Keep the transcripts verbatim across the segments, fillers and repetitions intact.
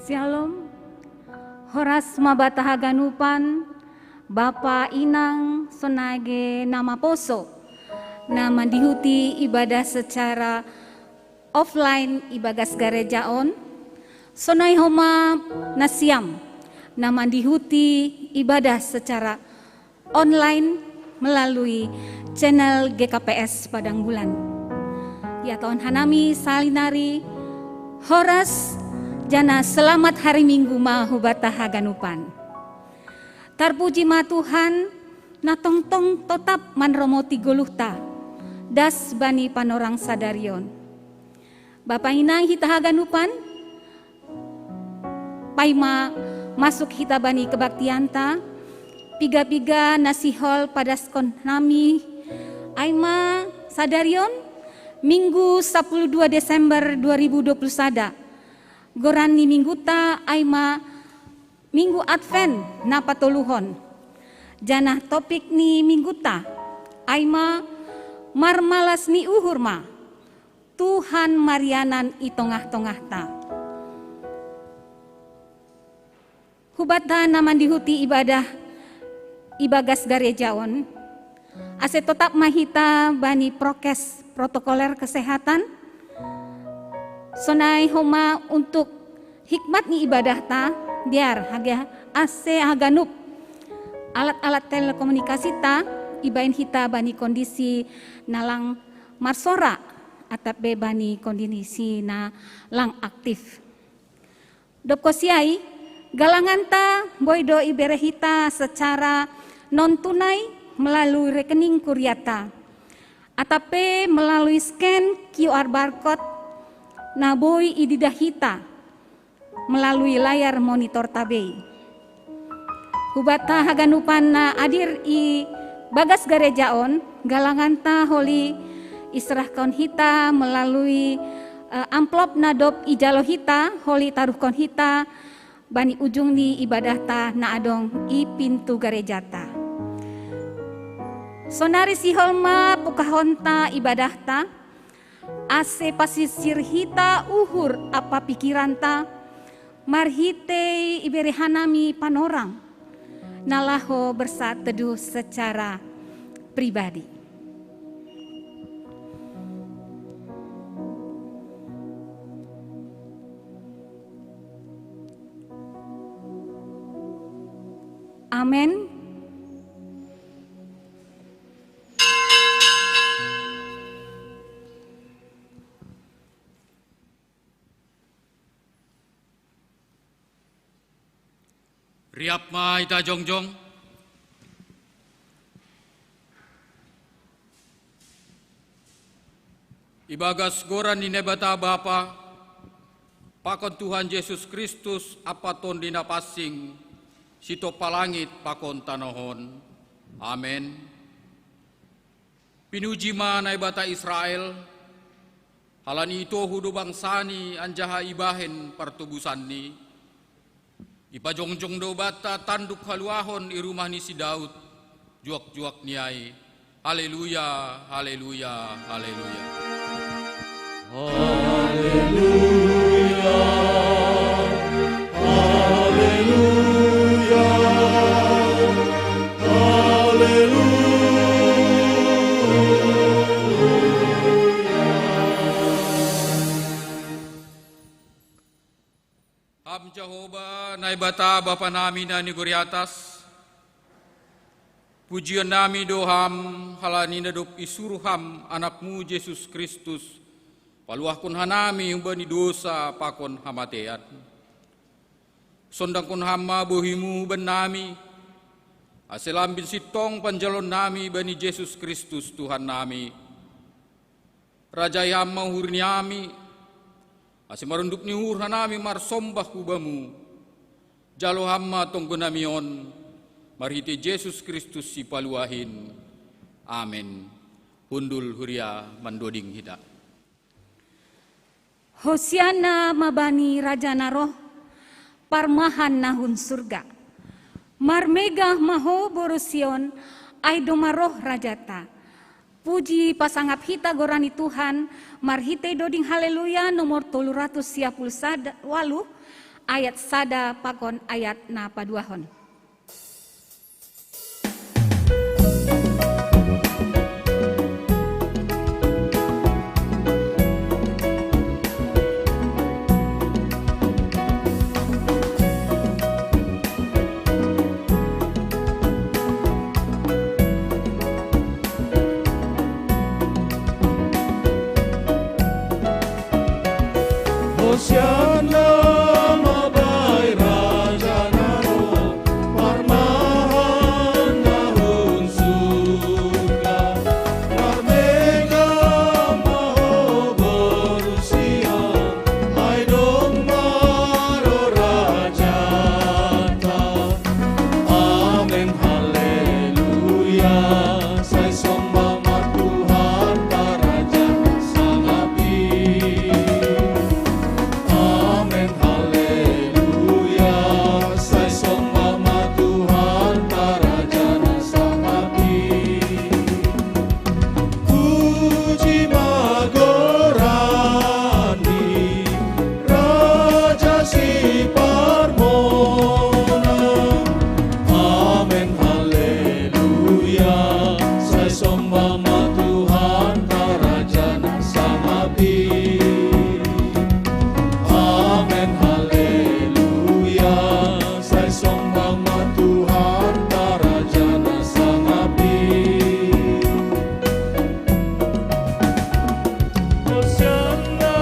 Shalom. Horas mabata haganupan, Bapa, Inang, sonai ge na maposo, na mandihuti ibadah secara offline ibagas gareja on, sonai homa nasiam na mandihuti ibadah secara online melalui channel G K P S Padang Bulan. Ya, taon hanami salinari, horas jana selamat hari Minggu ma hubata haganupan. Tarpuji ma Tuhan, na tongtong totap manromoti goluhta das bani panorang sadarion. Bapa, Inang, hita haganupan, paima masuk hita bani kebaktianta, piga-piga na sihol padaskon nami, aima sadarion Minggu sapuluh dua Desember dua ribu dua puluh sada. Goran ni mingguta aima Minggu Advent na patoluhon. Janah topik ni mingguta aima marmalas ni uhur ma, Tuhan marianan i tongah-tongahta. Hubata na mandihuti ibadah ibagas gareja on, ase totap ma hita bani prokes, protokoler kesehatan, sonai homa untuk hikmat ni ibadahta, biar haga ase haganup alat-alat telekomunikasita ibaen hita bani kondisi na lang marsora, atap be bani kondisi na lang aktif. Dob kosiai, galanganta boi do ibere hita secara non tunai melalui rekening kuriata, atap pe melalui scan Q R barcode na boi ididah hita melalui layar monitor tabei. Hubata haganupan na adir ibagas gareja on, galanganta holi iserahkon hita melalui eh, amplop na dob ijalo hita, holi taruhkon hita bani ujung ni ibadahta na adong i pintu garejata. Sonari sihol ma pukahonta ibadahta, ase pasisir hita uhur ampa pikiranta, marhitei ibere hanami panorang na laho bersaat teduh secara pribadi. Amen. Riap ma hita jongjong. Ibagas goran ni Naibata Bapa, pakon Tuhan Jesus Kristus ampa Tondi Napansing, sitompa langit pakon tanoh on. Amen. Pinuji ma Naibata Israel, halani itohu do bangsani anjaha ibahen partobusanni. Ipajongjong do banta tanduk haluahon i rumah ni si Daud, juak-juak ni ai. Haleluya, haleluya, haleluya. Haleluya, haleluya, haleluya. Ham Jahowa, Naibata Bapa nami na nigori atas, pujion nami do Ham, halani na dob isuruh Ham Anakmu Jesus Kristus, paluahkon hanami humbani dosa pakon hamatean. Sondangkon Ham ma bohiMu huban nami, ase lambin sintong panjaloon nami bani Jesus Kristus Tuhan nami. Rajai Ham ma uhur nami, ase marunduk ni uhur hanami marsombah hu Bamu. Jalo Ham ma tonggo nami on, marhitei Jesus Kristus Sipaluah in. Amen. Hundul huria mandoding hita. Hosianna ma bani Raja na roh, parmahan na hun surga. Marmegah ma ho boru Sion, ai domma roh Rajata. Puji pasangap hita goran ni Tuhan, marhitei doding Haleluya nomor tolu ratus sia puluh sada, waluh, ayat sada pakon ayat na paduahon. Hosianna ma bai Raja na ro, parmahan na hun surga, marmega ma ho boru Sion, ai domma ro Rajata. Amen, haleluya, sai somba ma Tuhanta Raja sangapi. Amen, haleluya, sai somba ma Tuhanta Raja na sangapi. Puji ma gorani, Raja si parmona. Amen, haleluya, sai somba ma Tuhanta Raja na sangapi. Amen, haleluya, sai somba ma Tuhanta Raja na sangapi. Hosianna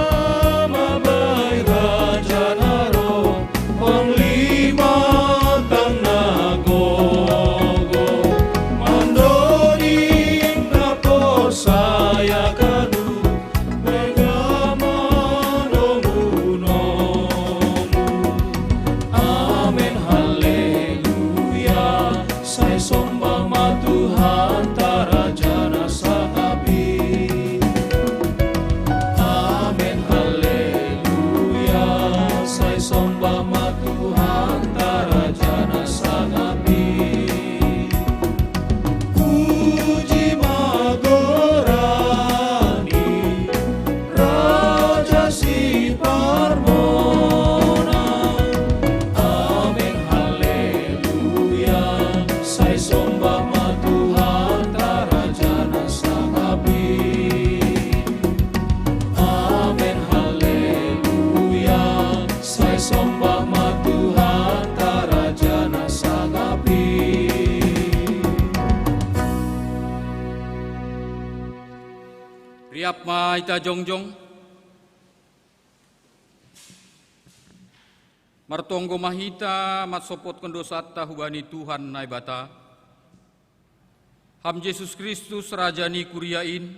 ma bai Raja na ro, panglima tang na gogo, mandoring na porsaya kanu, mega ma nomu-nomu. Amen, haleluya, sai somba ma Tuhanta Raja na sangapi. Amen, haleluya, sai somba ma Tuhanta Raja na sangapi. Puji ma gorani, Raja si parmona. Amen, haleluya, sai somba ma Tuhanta Raja na sangapi. Amen, haleluya, sai somba ma Tuhanta Raja na sangapi. Riap ma hita jongjong. Martonggo ma hita mansompotkon dosanta hubani Tuhan Naibata. Ham Jesus Kristus, Raja ni kuria in,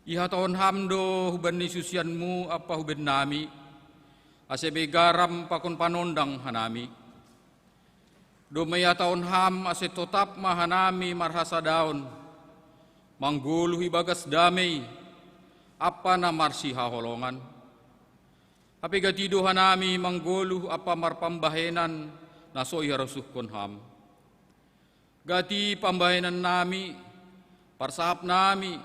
ihatahon Ham do hubani susianMu ampa hubannami, ase bei garam pakon panondang hanami. Domma ihatahon Ham, ase totap ma hanami marhasadaon, manggoluh ibagas damei ampa na marsihaholongan. Hape gati do hanami manggoluh ampa marpambahenan na so iharosuhkon Ham. Gati pambahenannami, parsahapnami,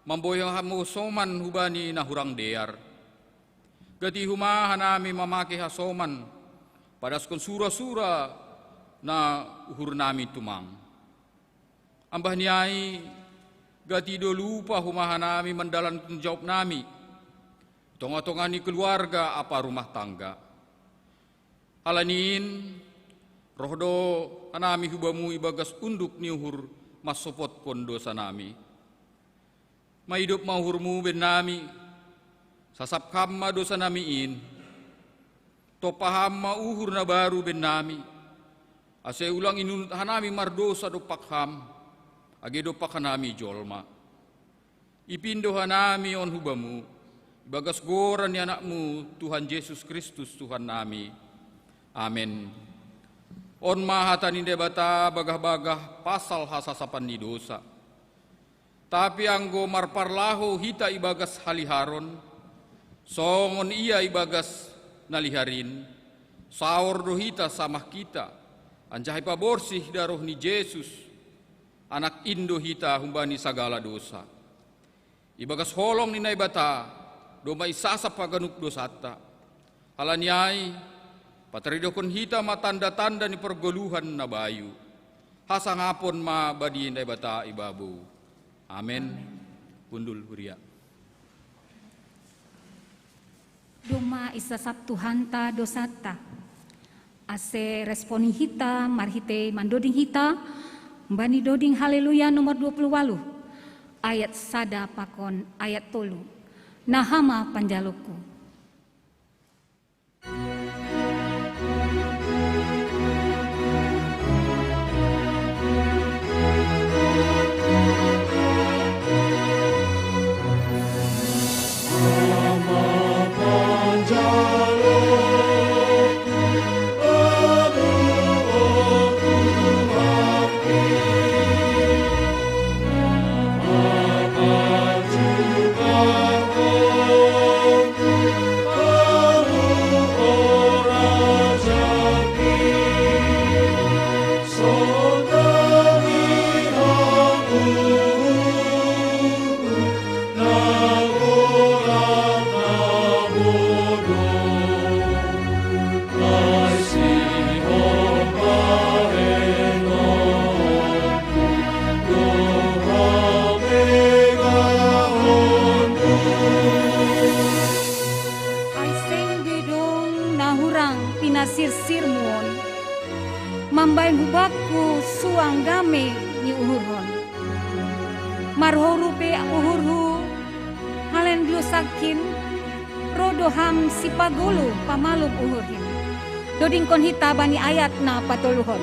mambohi hasoman hubani na hurang dear. Gati homa hanami mamake hasoman, padaskon sura-sura na uhurnami tumang. Ambah ni ai, gati do lupa homa hanami mandalankon jawabnami, tongah-tongah ni keluarga ampa rumah tangga. Ala ni in, roh do hanami hu Bamu ibagas unduk ni uhur mansompotkon dosanami. Maidop ma uhurMu bennami, sasap Ham ma dosanami in, tompa Ham ma uhur na baru bennami, ase ulang inunut hanami mardosa dompak Ham, age dompak hanami jolma. Ipindo hanami on hu Bamu, ibagas goran ni AnakMu, Tuhan Jesus Kristus, Tuhannami. Amen. On ma hata ni Naibata bagah-bagah pasal hasasapan ni dosa. Tapi anggo marparlaho hita ibagas haliharon, songon Ia ibagas na lihar in, saor do hita samah hita, anjaha ipaborsih daroh ni Jesus, Anak in do hita humbani sagala dosa. Ibagas holong ni Naibata, domma isasap haganup dosanta. Ala ni ai, Pataridohon hita ma tanda-tanda ni pargoluhan na bayu. Hasangapon ma bani Naibata i babou. Amen. Hundul huria. Domma isasap Tuhanta dosanta. Ase responi hita marhitei mandoding hita bani doding Haleluya nomor dua puluh waluh, ayat sada pakon ayat tolu. Naha ma panjalokku. Ai seng be dong na hurang pinasirsirmu on, mambahen hubakku suang dame ni uhurhon. Marhoru pe uhurhu, halaen dosangkin, ro do Ham sipagoluh pamalum uhurhin. Dodingkon hita bani ayat na patoluhon.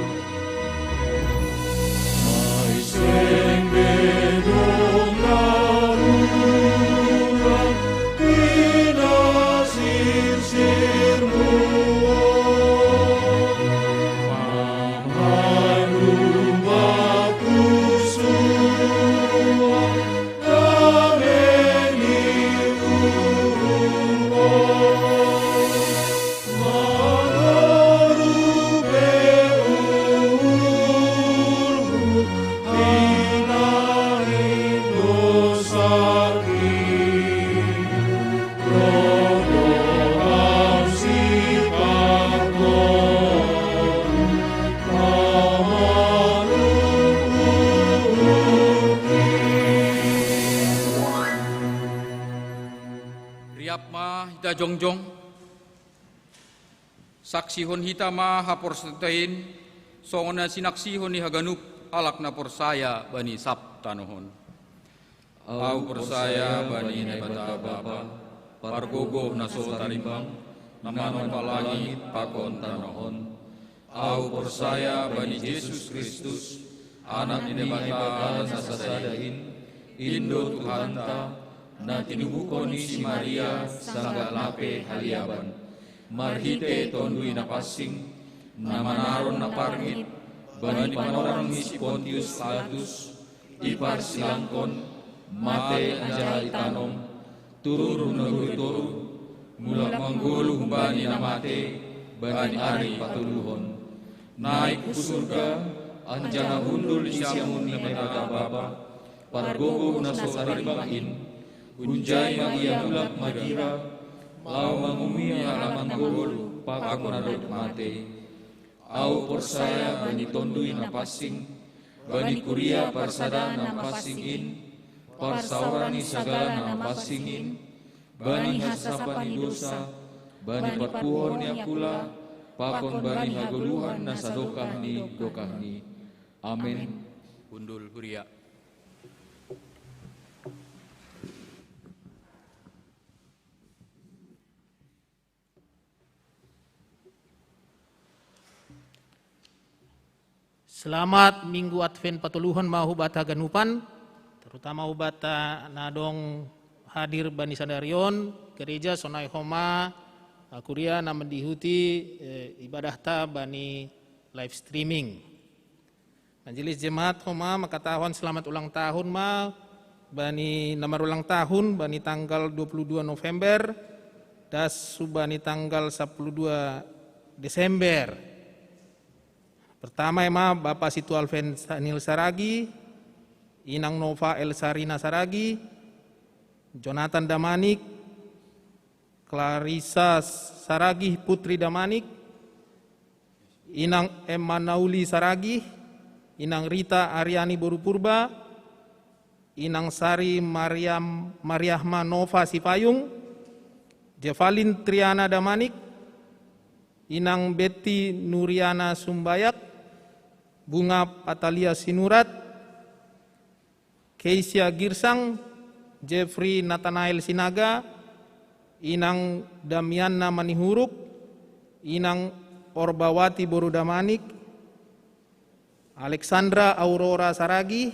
Riap ma hita jongjong. Saksihon hita ma haporseaon, songon na sinaksihon ni haganup halak na porsaya bani sab tanoh on. Ahu porsaya bani Naibata Bapa, pargogoh na so tarimbang, na manompa langit pakon tanoh on. Ahu porsaya bani Jesus Kristus, Anak ni Naibata na sasada in, in do Tuhanta, na tinubuhon ni si Maria sanggah lape haliaban. Marhite Tonduy Napansing, na manaron na parngit bani panorang ni si Pontius Pilatus, iparsilangkon, mate anjaha itanom, turun hu nagori toruh, mulak manggoluh humbani na mate bani ari patoluhon. Naik hu surga, anjaha hundul di siamun ni Naibata Bapa, pargogoh na so tarimbang in. Hunjai ma Ia mulak magira, laho mangumui halak na manggoluh pakon na dob mate. Ahu porsaya bani Tonduy Napansing, bani kuria parsada na pansing in, parsaoran ni sagala na pansing in, bani hasasapan ni dosa, bani parpuhoon ni angkula, pakon bani hagoluhan na sadokah ni dokahni. Amen. Hundul huria. Selamat Minggu Advent patoluhon ma hubata haganupan, terutama hubata na dong hadir bani sadari on, gereja, sonai homa kuria na mandihuti eh, ibadahta bani live streaming. Majelis jemaat homa mangkatahon selamat ulang tahun ma bani na marulang tahun bani tanggal dua puluh dua November das hubani tanggal sapuluh dua Desember. Pertama ema Bapa Situ Alven Sanil Saragi, Inang Nova Elsarina Saragi, Jonathan Damanik, Clarissa Saragih Putri Damanik, Inang Emma Nauli Saragih, Inang Rita Ariani Boru Purba, Inang Sari Mariam Mariahma Nova Sipayung, Jevalin Triana Damanik, Inang Betty Nuriana Sumbayak, Bunga Atalia Sinurat, Keisha Girsang, Jeffrey Nathanael Sinaga, Inang Damiana Manihuruk, Inang Orbawati Boru Damanik, Alexandra Aurora Saragih,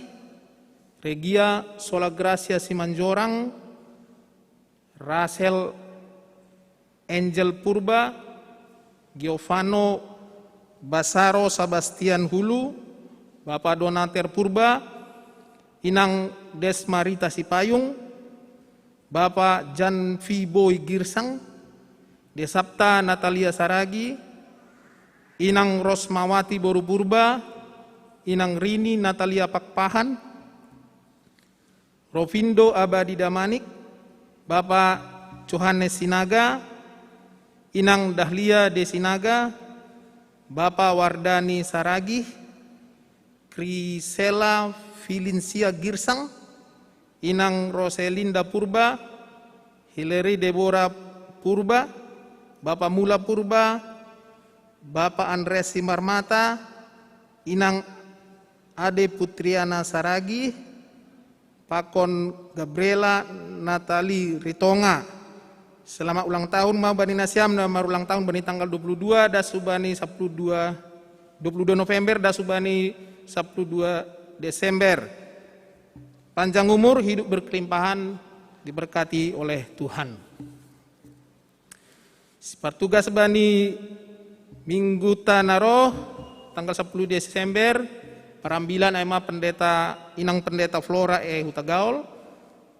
Regia Sola Gracia Simanjorang, Rachel Angel Purba, Giovanni Basaro Sebastian Hulu, Bapak Donater Purba, Inang Desmarita Sipayung, Bapak Jan Fiboy Girsang, Desapta Natalia Saragih, Inang Rosmawati Boru Purba, Inang Rini Natalia Pakpahan, Rovindo Abadi Damanik, Bapak Johannes Sinaga, Inang Dahlia De Sinaga, Bapak Wardani Saragih, Krisela Filincia Girsang, Inang Roselinda Purba, Hilary Deborah Purba, Bapak Mula Purba, Bapak Andreas Simarmata, Inang Ade Putriana Saragih, Pakon Gabriela Natali Ritonga. Selamat ulang tahun ma bani nasiam na marulang tahun bani tanggal dua puluh dua dasu bani sepuluh dua, dua puluh dua November dasu bani sepuluh dua Desember. Panjang umur, hidup berkelimpahan, diberkati oleh Tuhan. Partugas bani minggu ta na ro, tanggal sepuluh Desember, parambilan ai ma pendeta, Inang Pendeta Flora e Hutagaol,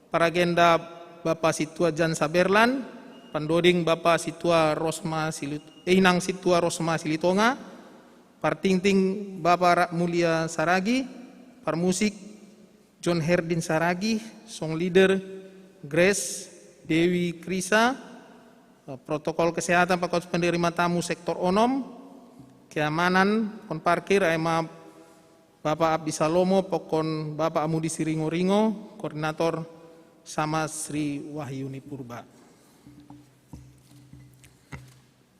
paragenda Bapa Situa Jan Saberlan, pandoding Bapa Situa Rosma Silit, eh, Inang Situa Rosma Silitonga, partingting Bapa Rak Mulia Saragih, parmusik John Herdin Saragih, song leader Grace Dewi Krisa, protokol kesehatan pakon penerima tamu sektor onom, keamanan pakon parkir ai ma Bapak Abdi Salomo pakon Bapak Amudi Siringo-ringo, koordinator sama Sri Wahyuni Purba.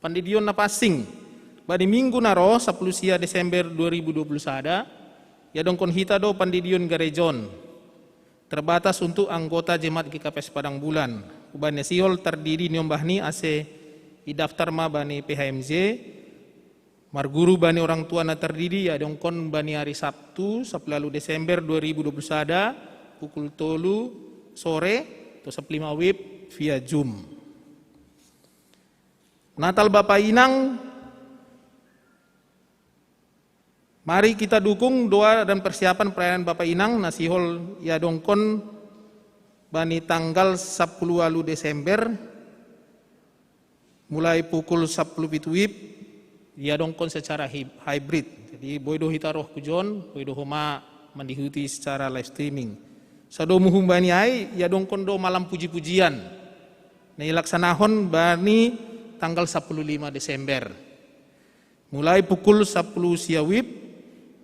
Pandidion na passing. Bani minggu na ro, sepuluh sia Desember dua ribu dua puluh sada, iadongkon hita do pandidion garejon terbatas untuk anggota jemaat G K P S Padang Bulan. Hubani sihol tardidi niombahni ase idaftar ma bani P H M J, marguru bani orang tua na tardidi, iadongkon bani hari Sabtu, sepuluh Desember dua ribu dua puluh sada, pukul tolu sore, to sepuluh lima wib via Zoom. Natal Bapa Inang, mari kita dukung doa dan persiapan perayaan Bapa Inang na sihol iadongkon bani tanggal sepuluh walu Desember, mulai pukul sepuluh pitu wib, iadongkon secara hib-, hybrid. Jadi, boi do hita roh kujon, boi do homa mandihuti secara live streaming. Sadomu humbani ai, iadongkon do malam puji-pujian. Na ilaksanahon bani tanggal sepuluh lima Desember. Mulai pukul sepuluh sia wib,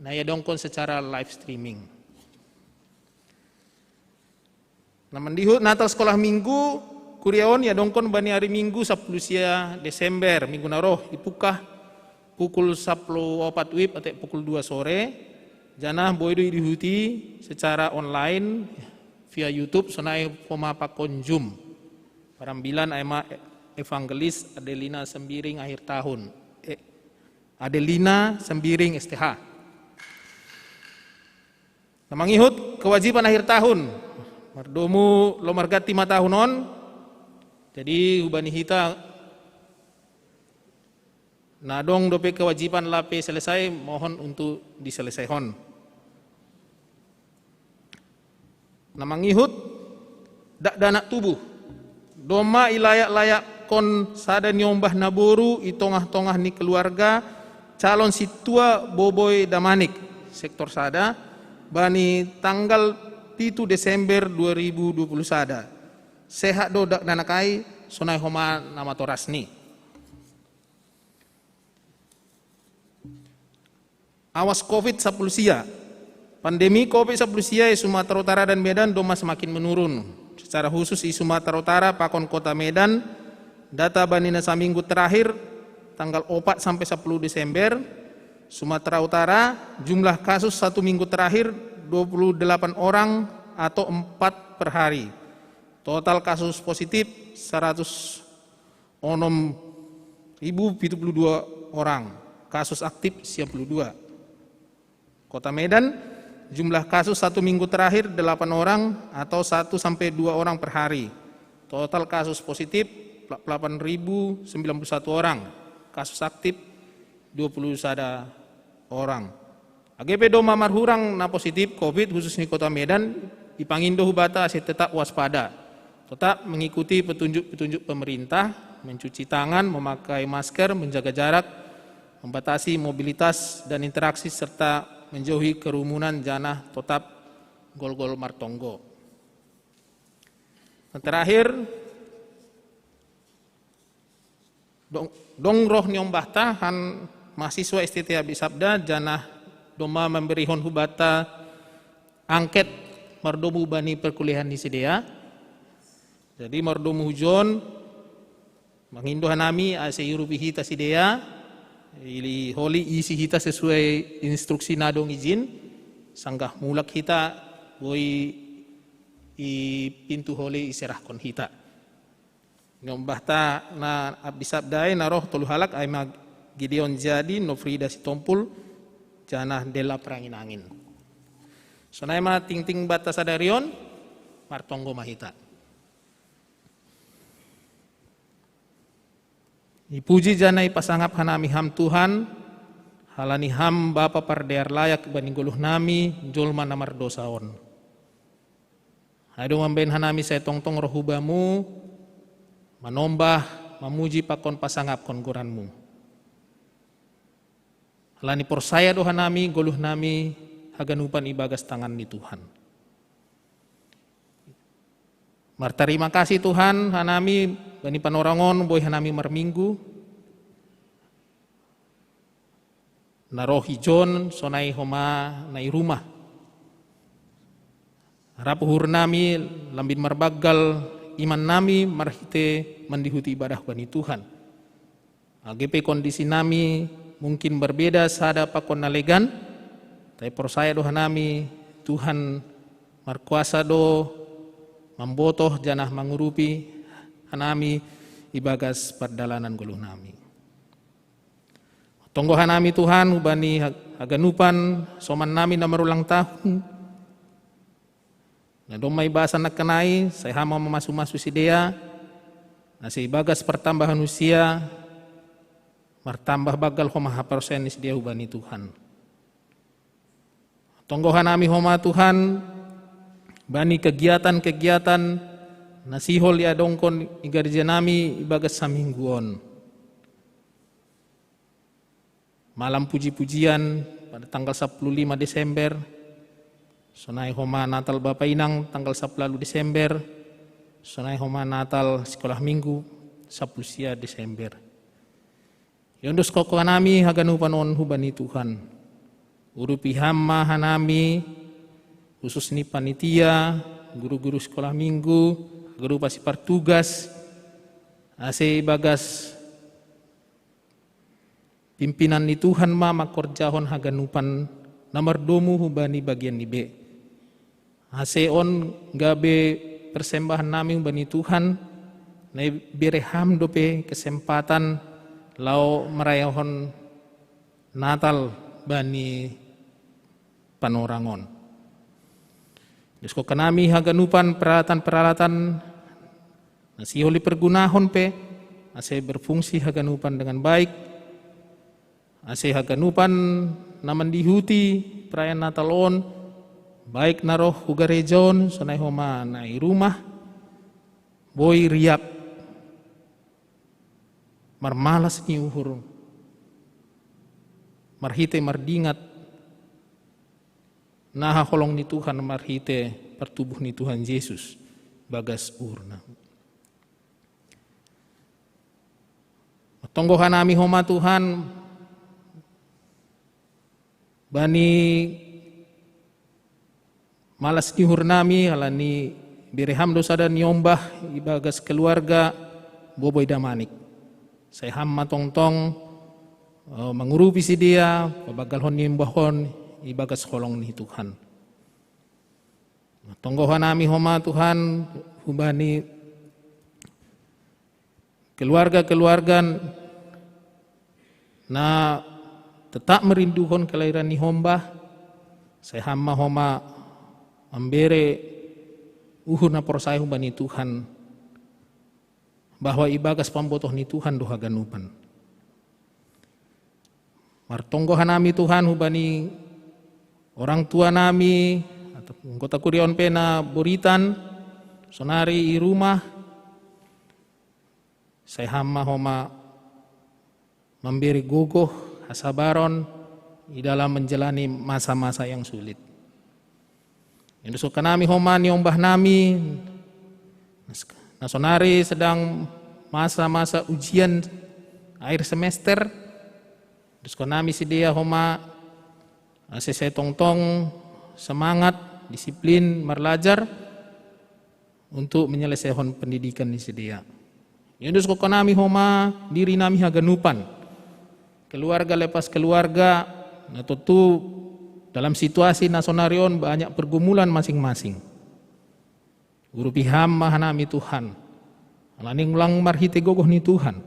na iadongkon secara live streaming. Na mandihut Natal Sekolah Minggu, kuria on iadongkon bani hari Minggu sepuluh sia Desember, minggu na roh, ipukah pukul sepuluh opat wib atek pukul dua sore, janah boi do idihuti secara online via YouTube, sonai homa pakon Zoom. Parambilan ai ma Evangelis Adelina Sembiring akhir tahun. Eh, Adelina Sembiring S T H. Na mangihut kewajiban akhir tahun. Mardomu lo marganti ma tahun on. Jadi hubani hita na adong dope kewajiban lape selesai, mohon untuk diselesaihon. Na mangihut dakdanak tubuh. Domma ilayak-layakkon sada niombah naboru i tongah-tongah ni keluarga calon sintua Boboi Damanik, sektor sada, bani tanggal pitu Desember dua ribu dua puluh sada. Sehat do dakdanak ai, sonai homa na matorasni. Awas covid sapuluh sia. Pandemi covid sapuluh sia i Sumatera Utara dan Medan domma semakin menurun. Secara khusus i Sumatera Utara pakon kota Medan, data bani na saminggu terakhir tanggal opat sampai sepuluh Desember, Sumatera Utara, jumlah kasus satu minggu terakhir dua puluh delapan orang atau empat per hari. Total kasus positif seratus onom ribu pitu puluh dua orang, kasus aktif sia puluh dua. Kota Medan, jumlah kasus satu minggu terakhir delapan orang atau satu sampai dua orang per hari. Total kasus positif delapan ribu sembilan puluh satu orang, kasus aktif dua puluh sada orang. Age pe domma marhurang na positif covid khusus ni Kota Medan, ipangindo hubata ase tetap waspada. Tetap mengikuti petunjuk-petunjuk pemerintah, mencuci tangan, memakai masker, menjaga jarak, membatasi mobilitas dan interaksi, serta menjauhi kerumunan janah tetap golgol martonggo. Yang terakhir, dong, dong roh niombahta han mahasiswa S T T Abdi Sabda janah domma memberihon hubata angket mardomu bani perkuliahan ni sidea. Jadi mardomu hujon, mangindo hanami ase iurupi hita sidea, ili holi isi hita sesuai instruksi na dong ijin, sanggah mulak hita boi i pintu holi iserahkon hita. Niombahta na Abdi Sabda i na roh tolu halak ai ma Gideon Jadi, Nofrida Sitompul, janah Della Peranginangin. Sonai ma tingting banta sadari on, martonggo ma hita. Ipuji janah ipasangap hanami Ham Tuhan, halani Ham Bapa pardear layak bani goluh nami jolma na mardosa on. Ai do mambahen hanami sai tongtong roh hu Bamu, manombah, mamuji pakon pasangapkon goran-Mu. Halani porsaya do hanami goluh nami haganupan ibagas tangan ni Tuhan. Martarima kasih Tuhan, hanami bani panorang on boi hanami marminggu. Na roh ijon sonai homa na i rumah. Rap uhur nami lambin marbanggal iman nami marhite mandihuti ibadah bani Tuhan. Age pe kondisi nami mungkin berbeda sada pakon na legan, tapi porsaya do hanami Tuhan markuasa do mambotoh janah mangurupi hanami ibagas pardalanan goluh nami. Tonggo hanami Tuhan hubani hag-, haganupan soman nami na marulang tahun, na domma ibasa nangkin ai, sai Ham ma mamasu-masu sidea, ase ibagas partambahan usia, martambah banggal homa haporsayaon ni sidea hubani Tuhan. Tonggo hanami homa Tuhan, bani kegiatan-kegiatan na sihol iadongkon i gareja nami ibagas saminggu on. Malam puji-pujian pada tanggal sepuluh lima Desember, sonai homa Natal Bapa Inang tanggal sepuluh Desember, sonai homa Natal Sekolah Minggu sepuluh sia Desember. Iondoskon hanami haganupan on hubani Tuhan. Urupi Ham ma hanami, khusus ni panitia, guru-guru Sekolah Minggu, haganup sipartugas, ase ibagas pimpinan ni Tuhan ma mangkorjahon haganupan na mardomu hubani bagian ni be. Ase on gabe persembahan nami hubani Tuhan, na ibere Ham dope kesempatan laho marayahon Natal bani panorang on. Iondoskon hanami haganupan peralatan-peralatan na sihol ipergunahon pe, ase berfungsi haganupan dengan baik, ase haganupan na mandihuti perayaan Natal on, baik na roh hu gareja on, sonai homa na i rumah, boi riap, marmalas ni uhur, marhite mardingat na haholong ni Tuhan marhite partubuh ni Tuhan Jesus bagas uhurna. Tonggo hanami homa Tuhan, Bani malas ni uhur nami ala ni bere Ham do sada ni ombah ibagas keluarga Boboi Damanik. Sai Ham ma tongtong mangurupi sidea, pabagalhon ni ombah on ibagas holong ni Tuhan. Tonggohon nami homa Tuhan hubani keluarga-keluarga na tetap merinduhon kelahiran ni ombah. Sai Ham ma homa mambere uhur na porsaya hubani Tuhan, bahwa ibagas pambotoh ni Tuhan do haganupan. Martonggohon nami Tuhan hubani orang tua nami, anggota kuria on pe na boritan, sonari i rumah. Sai Ham ma homa mambere gogoh, hasabaron di dalam menjalani masa-masa yang sulit. Iendus homa ni ombah nami na sonari sedang masa-masa ujian akhir semester. Iendus homa sidea homa ase sai tongtong semangat, disiplin marlajar untuk menyelesaikan pendidikan ni sidea. Iendus homa diri nami haganupan, keluarga lepas keluarga, na tontu dalam situasi na sonari on banyak pergumulan masing-masing. Urupi Ham ma hanami Tuhan, ala ni lang marhite gogoh ni Tuhan.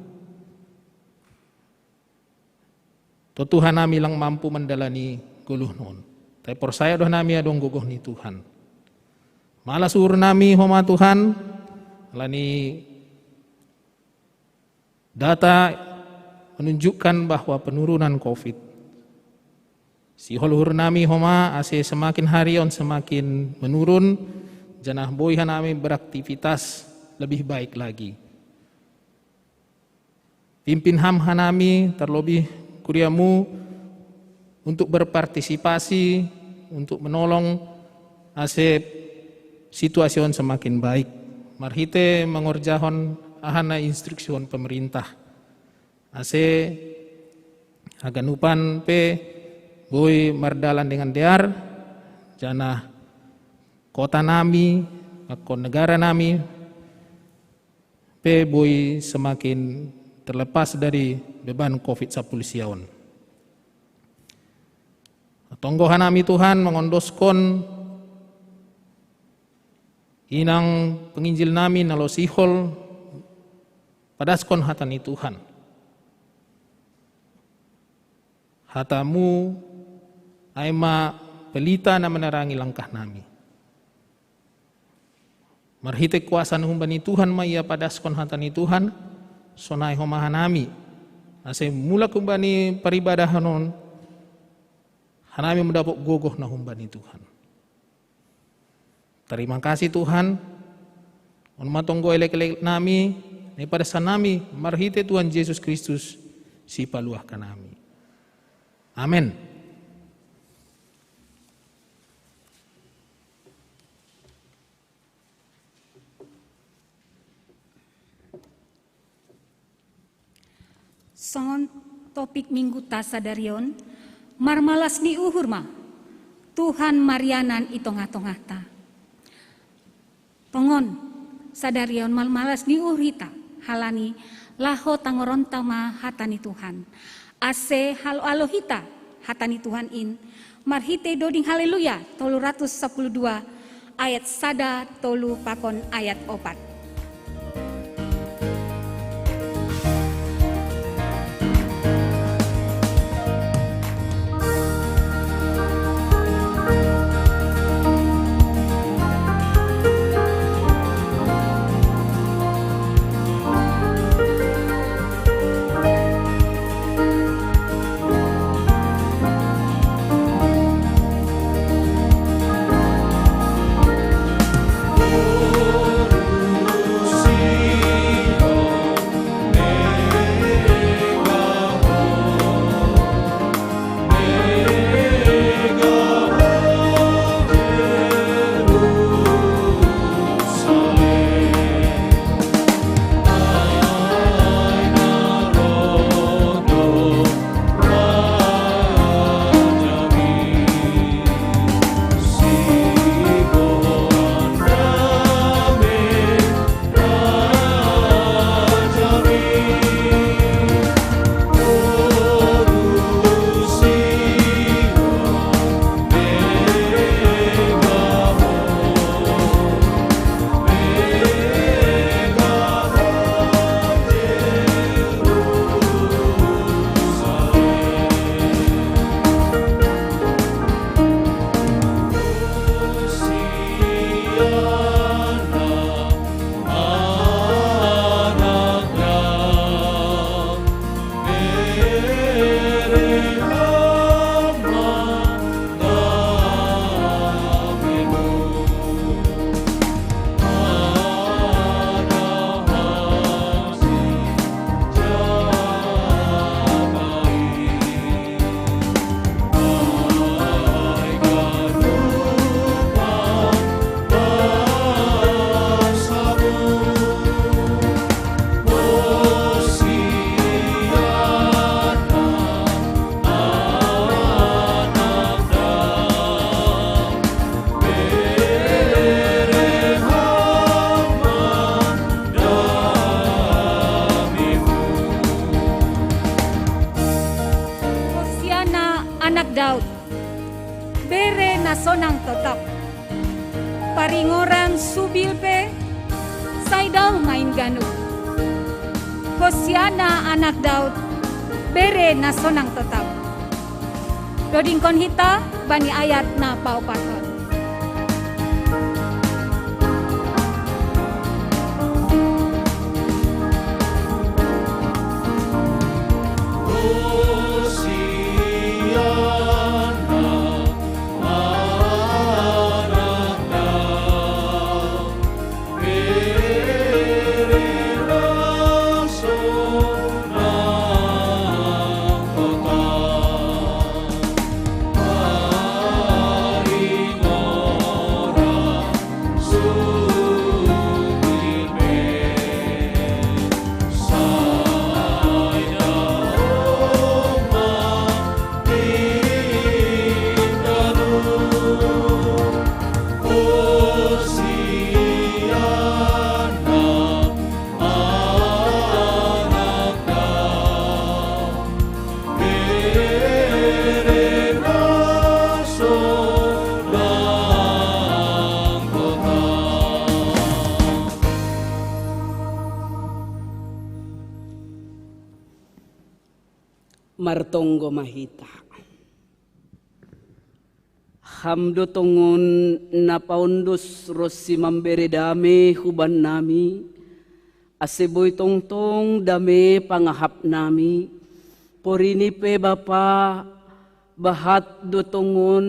Tontu hanami lang mampu mandalani goluh on. Tapi porsaya do hanami adong gogoh ni Tuhan. Malas uhur nami homa Tuhan, ala ni data menunjukkan bahwa penurunan covid. Sihol uhur nami homa ase semakin hari on semakin menurun, janah boi hanami beraktivitas lebih baik lagi. Pimpin Ham hanami, terlebih kuriamu, untuk berpartisipasi, untuk menolong ase situasi on semakin baik. Marhite mangorjahon aha na instruksi on pemerintah. Ase haganupan pe boi mardalan dengan dear, janah kota nami, pakon negara nami, pe boi semakin terlepas dari beban covid sapuluh sia on. Tonggohon nami Tuhan mangondoskon inang penginjil nami na laho sihol padaskon hata ni Tuhan. Hatamu ai ma pelita na menerangi langkah nami. Marhite kuasa na humbani Tuhan ma ia padaskon hata ni Tuhan, sonai homa hanami. Ase mulak humbani paribadahan on, hanami mandapot gogoh na humbani Tuhan. Terima kasih Tuhan. On ma tonggo elek-elek nami, na ipadaskan nami marhite Tuhan Jesus Kristus, sipaluahkan nami. Amen. Songon topik mingguta sadari on, marmalas ni uhur ma, Tuhan marianan i tongah-tongahta. Tongon, sadari on marmalas ni uhur hita, halani laho tangoronta ma hata ni Tuhan. Ase halo-alo hita hata ni Tuhan in, marhite doding Haleluya tolu ratus sapuluh dua ayat sada, tolu pakon ayat opat. Anak Daud, bere na sonang totap. Paringoran subil pe, sai dao main ganup. Hosiana Anak Daud, bere na sonang totap. Dodingkon hita bani ayat na paopathon. Martonggo ma hita. Ham do tongon na paondos ronsi mambere dame hubannami, ase boi tongtong dame pangahapnami. Porini pe Bapa, bahat do tongon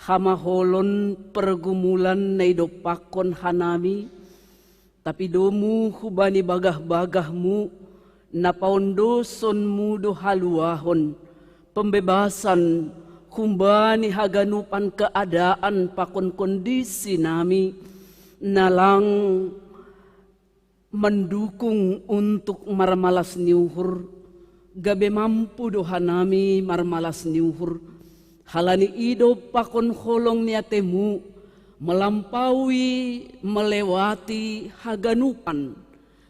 hamaholon pergumulan na idompakkon hanami, tapi domu hubani bagah-bagahmu, na paondosonmu do haluahon, pembebasan, humbani haganupan keadaan pakon kondisi nami, na lang mendukung untuk marmalas ni uhur, gabe mampu do hanami marmalas ni uhur, halani idop pakon holong ni atemu, melampaui, melewati haganupan,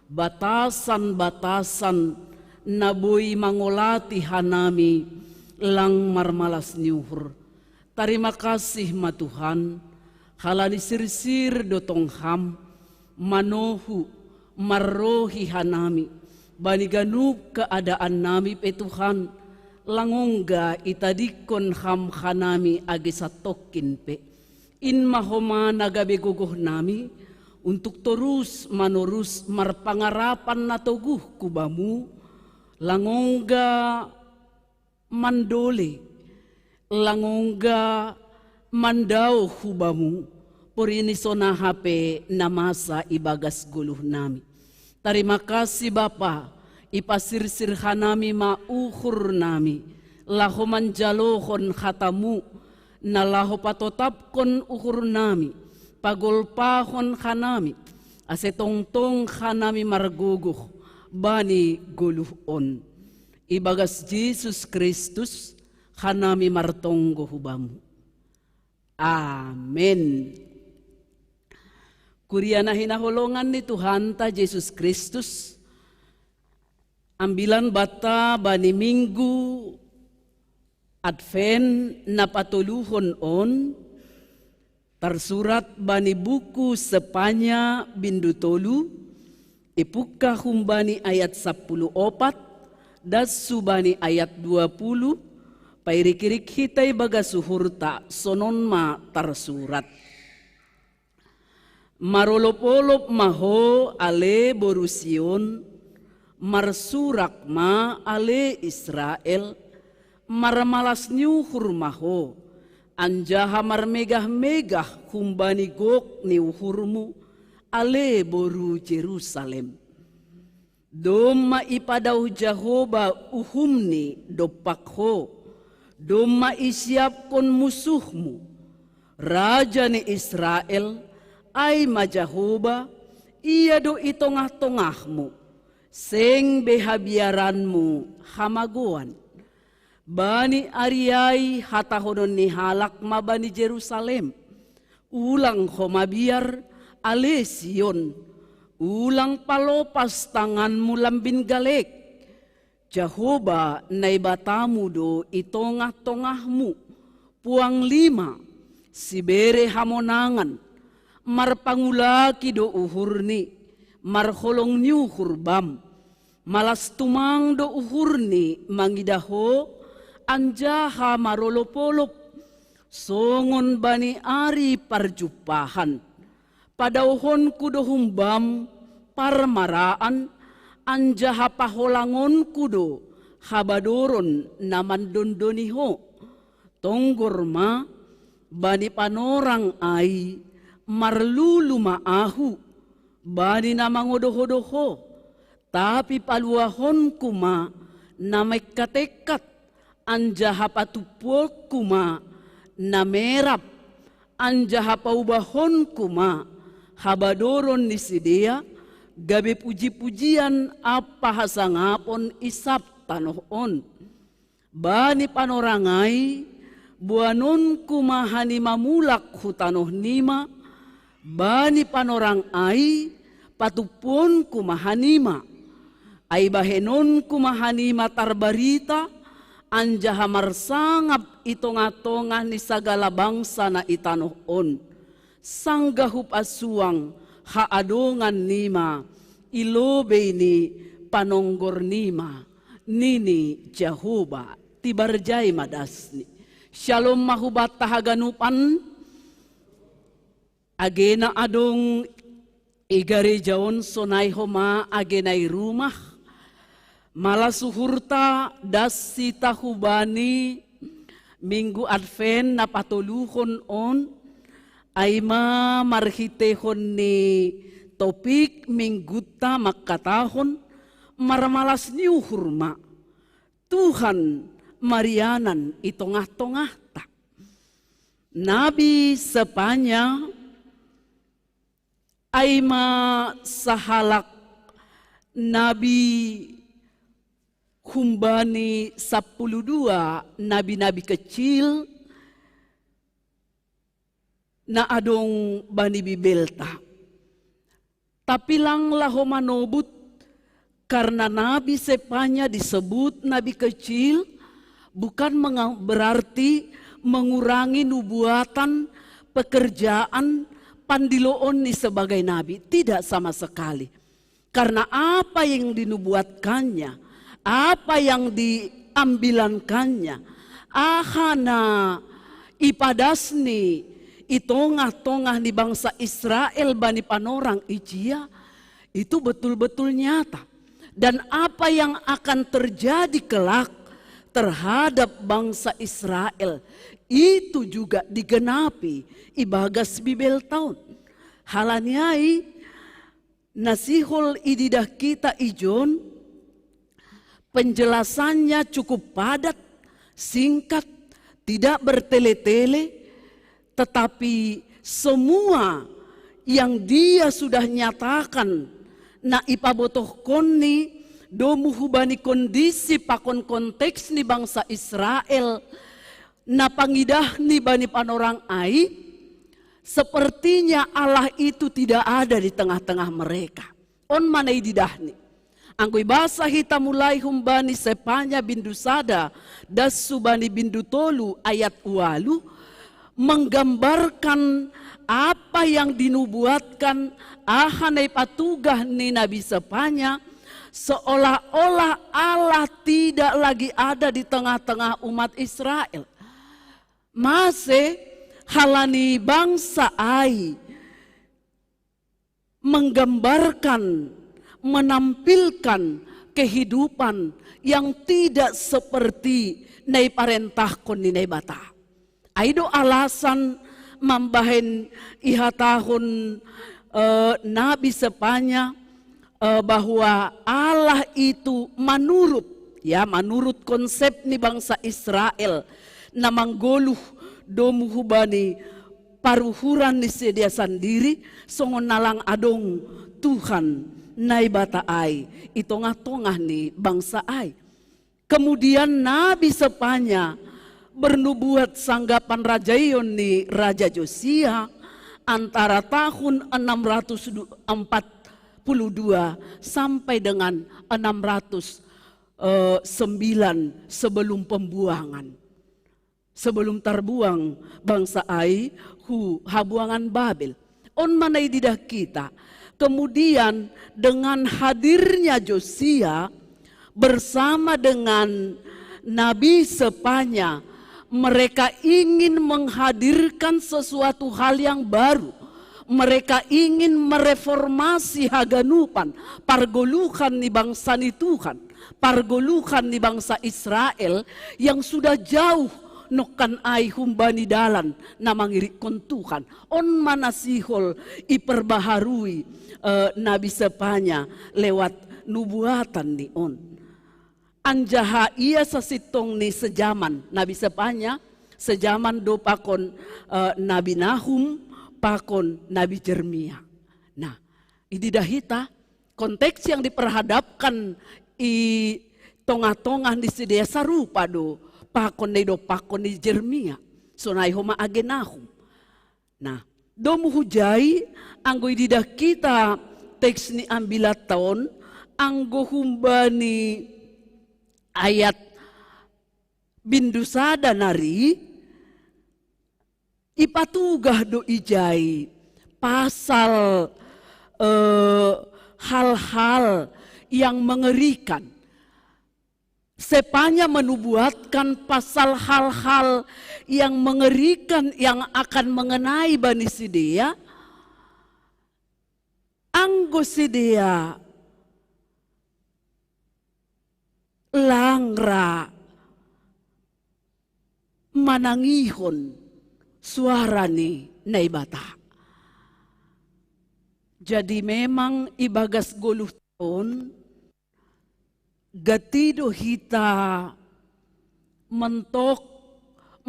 batasan-batasan na boi mangolati hanami lang marmalas ni uhur. Tarima kasih ma Tuhan, halani sirsir do tong Ham, manohu, marrohi hanami, bani ganup keadaannami pe Tuhan, lang ongga itadingkon Ham hanami age satongkin pe. In ma homa na gabe gogohnami, untuk torus manorus marpangarapan na toguh ku Bamu, lang ongga mandole, lang ongga mandao hu Bamu, porini sonaha pe na masa ibagas goluhnami. Tarima kasih Bapa, ipasirsir hanami ma uhurnami, laho manjalohon hatamu, na laho patotapkon uhurnami, pagolpahon hanami, ase tongtong hanami margogoh bani goluh on. Ibagas Jesus Kristus hanami martonggo hu Bamu. Amen. Kuria na hinaholongan ni Tuhanta Jesus Kristus, ambilan banta bani Minggu Advent na patoluhon on, tarsurat bani buku Sepanya bindu tolu, ipungkah humbani ayat sapuluh opat, das hubani ayat dua puluh, pairik-irik hita ibagas uhurta, sonon ma tarsurat. Marolop-olop ma ho ale boru Sion, marsurak ma ale Israel, marmalas ni uhur ma ho, anjaha marmegah-megah humbani gok ni uhurmu, ale boru Jerusalem. Domma ipadaoh Jahowa uhumni dompak ho, domma isiapkon musuhmu. Raja ni Israel, ai ma Jahowa, ia do i tongah-tongahmu, seng be habiaranmu hamagoan. Bani ari ai hatahonon ni halak ma bani Jerusalem: Ulang ho mabiar, ale Sion, ulang palopas tanganmu lambin galek. Jahoba Naibatamu do i tongah-tongahmu, puang lima, sibere hamonangan, marpangulaki do uhurni, marholong ni uhur bam, malas tumang do uhurni mangidah ho, anjaha marolop-olop, songon bani ari parjumpahan. Padaohonku do humbam parmaraan, anjaha paholangonku do habadoron na mandondoni ho. Tonggor ma, bani panorang ai, marlulu ma ahu, bani na mangodoh-odoh ho, tapi paluahonku ma na mengkat-engkat, anjaha patumpuonku ma na merap, anjaha paubahonku ma habadoron ni sidea gabe puji-pujian ampa hasangapon i sab tanoh on. Bani panorang ai, boanonku ma hanima mulak hu tanoh nima, bani panorang ai, patumpuonku ma hanima. Ai bahenonku ma hanima tarbarita, anjaha marsangap i tongah-tongah ni sagala bangsa na i tanoh on, sanggah hupasuang haadongan nima i lobei ni panonggor nima, nini Jahoba. Tibarjai ma dasni. Syalom ma hubanta haganupan. Age na adong i gareja on, sonai homa age na i rumah. Malas uhurta, das hita hubani Minggu Advent na patoluhon on, ai ma marhiteihon ni topik minggunta mangkatahon, marmalas ni uhur ma. Tuhan marianan i tongah-tongahta. Nabi Sepanya ai ma sahalak nabi humbani sampulu dua nabi-nabi kecil na adong bani Bibelta. Tapi lang laho manobut, karena Nabi Sepanya disebut nabi kecil, bukan menga-, berarti mengurangi nubuatan, pekerjaan, pandiloonni sebagai nabi. Tidak sama sekali. Karena apa yang dinubuatkannya, apa yang diambilankannya, aha na ipadasni i tongah-tongah ni bangsa Israel bani panorang ijia, itu betul-betul nyata. Dan apa yang akan terjadi kelak terhadap bangsa Israel, itu juga digenapi i bagas Bibelta on. Halani ai, na sihol ididah hita ijon, penjelasannya cukup padat, singkat, tidak bertele-tele, tetapi semua yang Dia sudah nyatakan, na ipabotohkonNi domu hubani kondisi pakon konteks ni bangsa Israel, na pangidahni bani panorang ai, sepertinya Allah itu tidak ada di tengah-tengah mereka. On ma na ididahni. Anggo ibasa hita mulai humbani Sepanya bindu sada, das hubani bindu tolu ayat ualu, menggambarkan apa yang dinubuatkan, aha na ipatugah ni Nabi Sepanya, seolah-olah Allah tidak lagi ada di tengah-tengah umat Israel. Mase? Halani bangsa ai menggambarkan, menampilkan kehidupan yang tidak seperti na iparentahkon ni Naibata. Ai do alasan mambahen ihatahon, eh, Nabi Sepanya, eh, bahwa Allah itu manurut, ya, manurut konsep ni bangsa Israel, na manggoluh domu hubani paruhuran ni sidea sandiri, songon na lang adong Tuhan Naibata ai i tongah-tongah ni bangsa ai. Kemudian Nabi Sepanya bernubuat sanggah panrajaion ni Raja Josia antara tahun enam ratus empat puluh dua sampai dengan enam ratus eh, sembilan sebelum pembuangan. Sebelum terbuang bangsa ai hu habuangan Babel. On ma na ididah kita. Kemudian dengan hadirnya Josia bersama dengan Nabi Sepanya, mereka ingin menghadirkan sesuatu hal yang baru. Mereka ingin mereformasi haganupan, pargoluhan ni bangsa ni Tuhan, pargoluhan ni bangsa Israel yang sudah jauh nokkan ai humbani dalan na mangirikkon Tuhan. On ma na sihol iperbaharui, eh, Nabi Sepanya lewat nubuatan ni on. Anjaha ia sasintong ni sejaman Nabi Sepanya, sejaman do pakon, eh, Nabi Nahum, pakon Nabi Jeremia. Nah, ididah hita, konteks yang diperhadapkan i tongah-tongah ni sidea sarupa do pakon na ido pakon ni Jeremia. Sonai homa age Nahum. Nah, domu hujai, anggo ididah kita teks ni ambilatta on, anggo humbani ayat bindu sada nari, ipatugah do ijai pasal, eh, hal-hal yang mengerikan. Sepanya menubuatkan pasal hal-hal yang mengerikan yang akan mengenai bani sidea, anggo sidea lang ra manangihon suara ni Naibata. Jadi memang ibagas goluh on, gati do hita mentok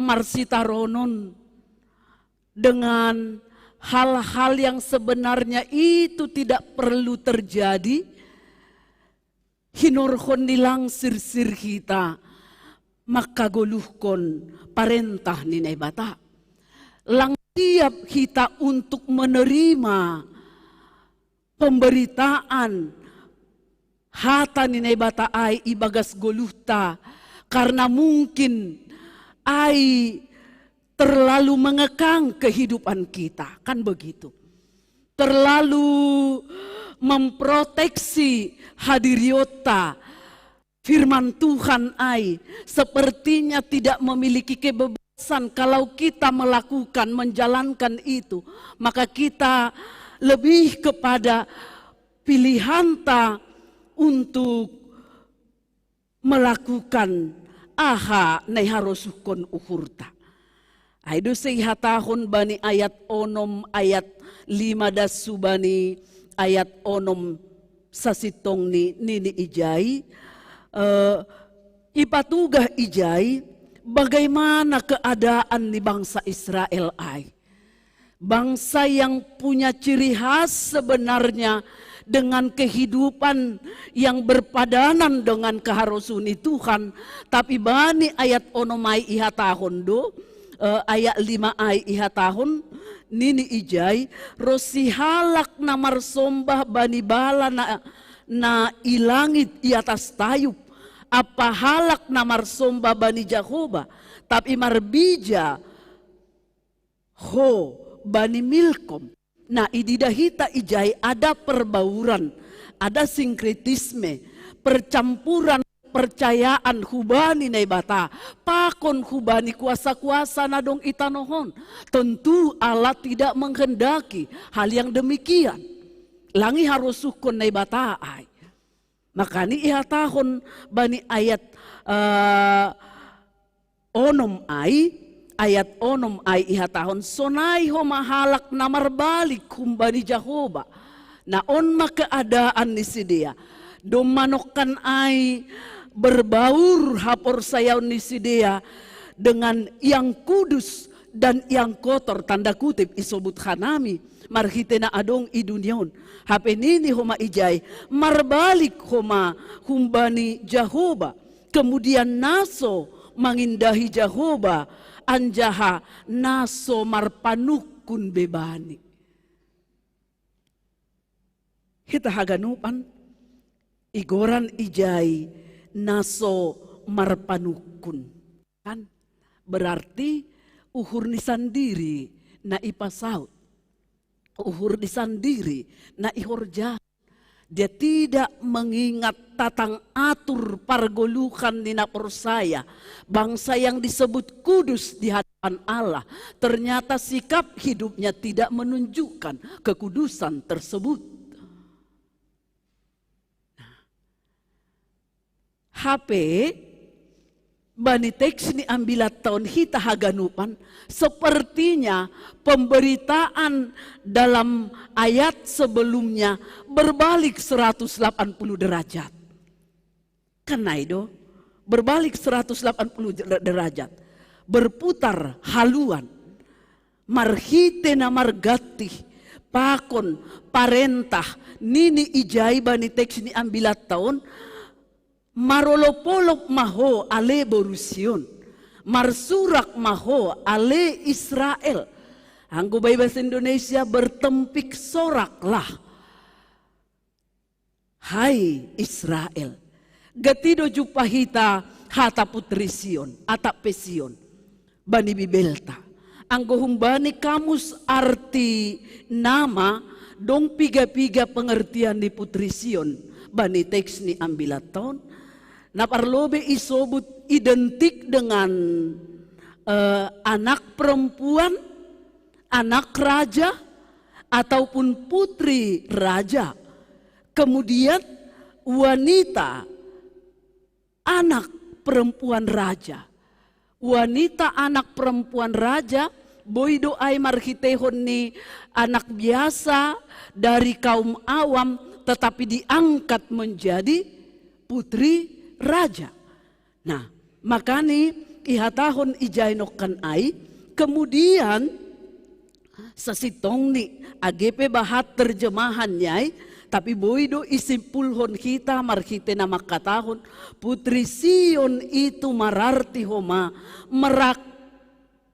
marsitaronon dengan hal-hal yang sebenarnya itu tidak perlu terjadi, hinorhon ni lang sirsir hita mangkagoluhkon parentah ni Naibata. Lang siap hita untuk menerima pemberitaan hata ni Naibata ai ibagas goluhta, karena mungkin ai terlalu mengekang kehidupan kita, kan begitu. Terlalu memproteksi hadirionta, firman Tuhan ai sepertinya tidak memiliki kebebasan. Kalau kita melakukan, menjalankan itu, maka kita lebih kepada pilihanta untuk melakukan aha na iharosuhkon uhurta. Ai do se ihatahon bani ayat onom, ayat lima das subani ayat onom sasintongni nini ijai, eh, ipatugah ijai bagaimana keadaan ni bangsa Israel ai. Bangsa yang punya ciri khas sebenarnya dengan kehidupan yang berpadanan dengan keharosuh ni Tuhan, tapi bani ayat onom ai ihatahon do, eh, ayat lima ai ihatahon, nini ijai, ro si halak na marsombah bani bala na, na i langit i atas tayub, ampa halak na marsombah bani Jahoba, tapi marbija ho bani Milkom. Nah, ididah hita ijai ada perbauran, ada sinkretisme, percampuran percayaan hubani Naibata pakon hubani kuasa-kuasa na dong i tanoh on. Tentu Allah tidak menghendaki hal yang demikian. Lang iharosuhkon Naibata ai. Makani ihatahon bani ayat, eh, onom ai, ayat onom ai ihatahon, sonai homa halak na marbalik humbani Jahoba. Na on ma keadaan ni sidea. Domma nongkan ai berbaur haporsayaon ni sidea dengan yang kudus dan yang kotor, tanda kutip, isobut hanami marhite na adong i dunia on. Hape nini homa ijai, marbalik homa humbani Jahoba. Kemudian na so mangindahi Jahoba, anjaha na so marpanungkun be bani. Hita haganupan, igoran ijai naso marpanukkun. Kan? Berarti uhurni sandiri na ipasaut. Uhurni sandiri na ihorja. Dia tidak mengingat tatang atur pargoluhan ni na porsaya, bangsa yang disebut kudus di hadapan Allah. Ternyata sikap hidupnya tidak menunjukkan kekudusan tersebut. Nah, hape bani teks ni ambilat taon hita haganupan, sepertinya pemberitaan dalam ayat sebelumnya berbalik seratus delapan puluh derajat. Kan nai do, berbalik seratus delapan puluh derajat, berputar haluan. Marhite na margantih pakon parentah nini ijai bani teks ni ambilat taon, marolop-olop ma ho ale boru Sion, marsurak ma ho ale Israel. Anggo bai bahasa Indonesia, bertempik soraklah, hai Israel. Gati do jumpa hita hata putri Sion, atap pe Sion, bani Bibelta. Anggo humbani kamus arti nama, dong piga-piga pengertian ni putri Sion bani teks ni ambilat taon. Na parlobei isobut identik dengan eh, anak perempuan, anak raja, ataupun putri raja. Kemudian wanita, anak perempuan raja. Wanita, anak perempuan raja, boi do ai marhiteihon ni anak biasa dari kaum awam, tetapi diangkat menjadi putri raja. Nah, makani ihatahon ijai nongkan ai, kemudian sasintongni, age pe bahat terjemahan ni ai, tapi boi do isimpulhon hita marhite na mangkatahon, putri Sion itu mararti homa merak,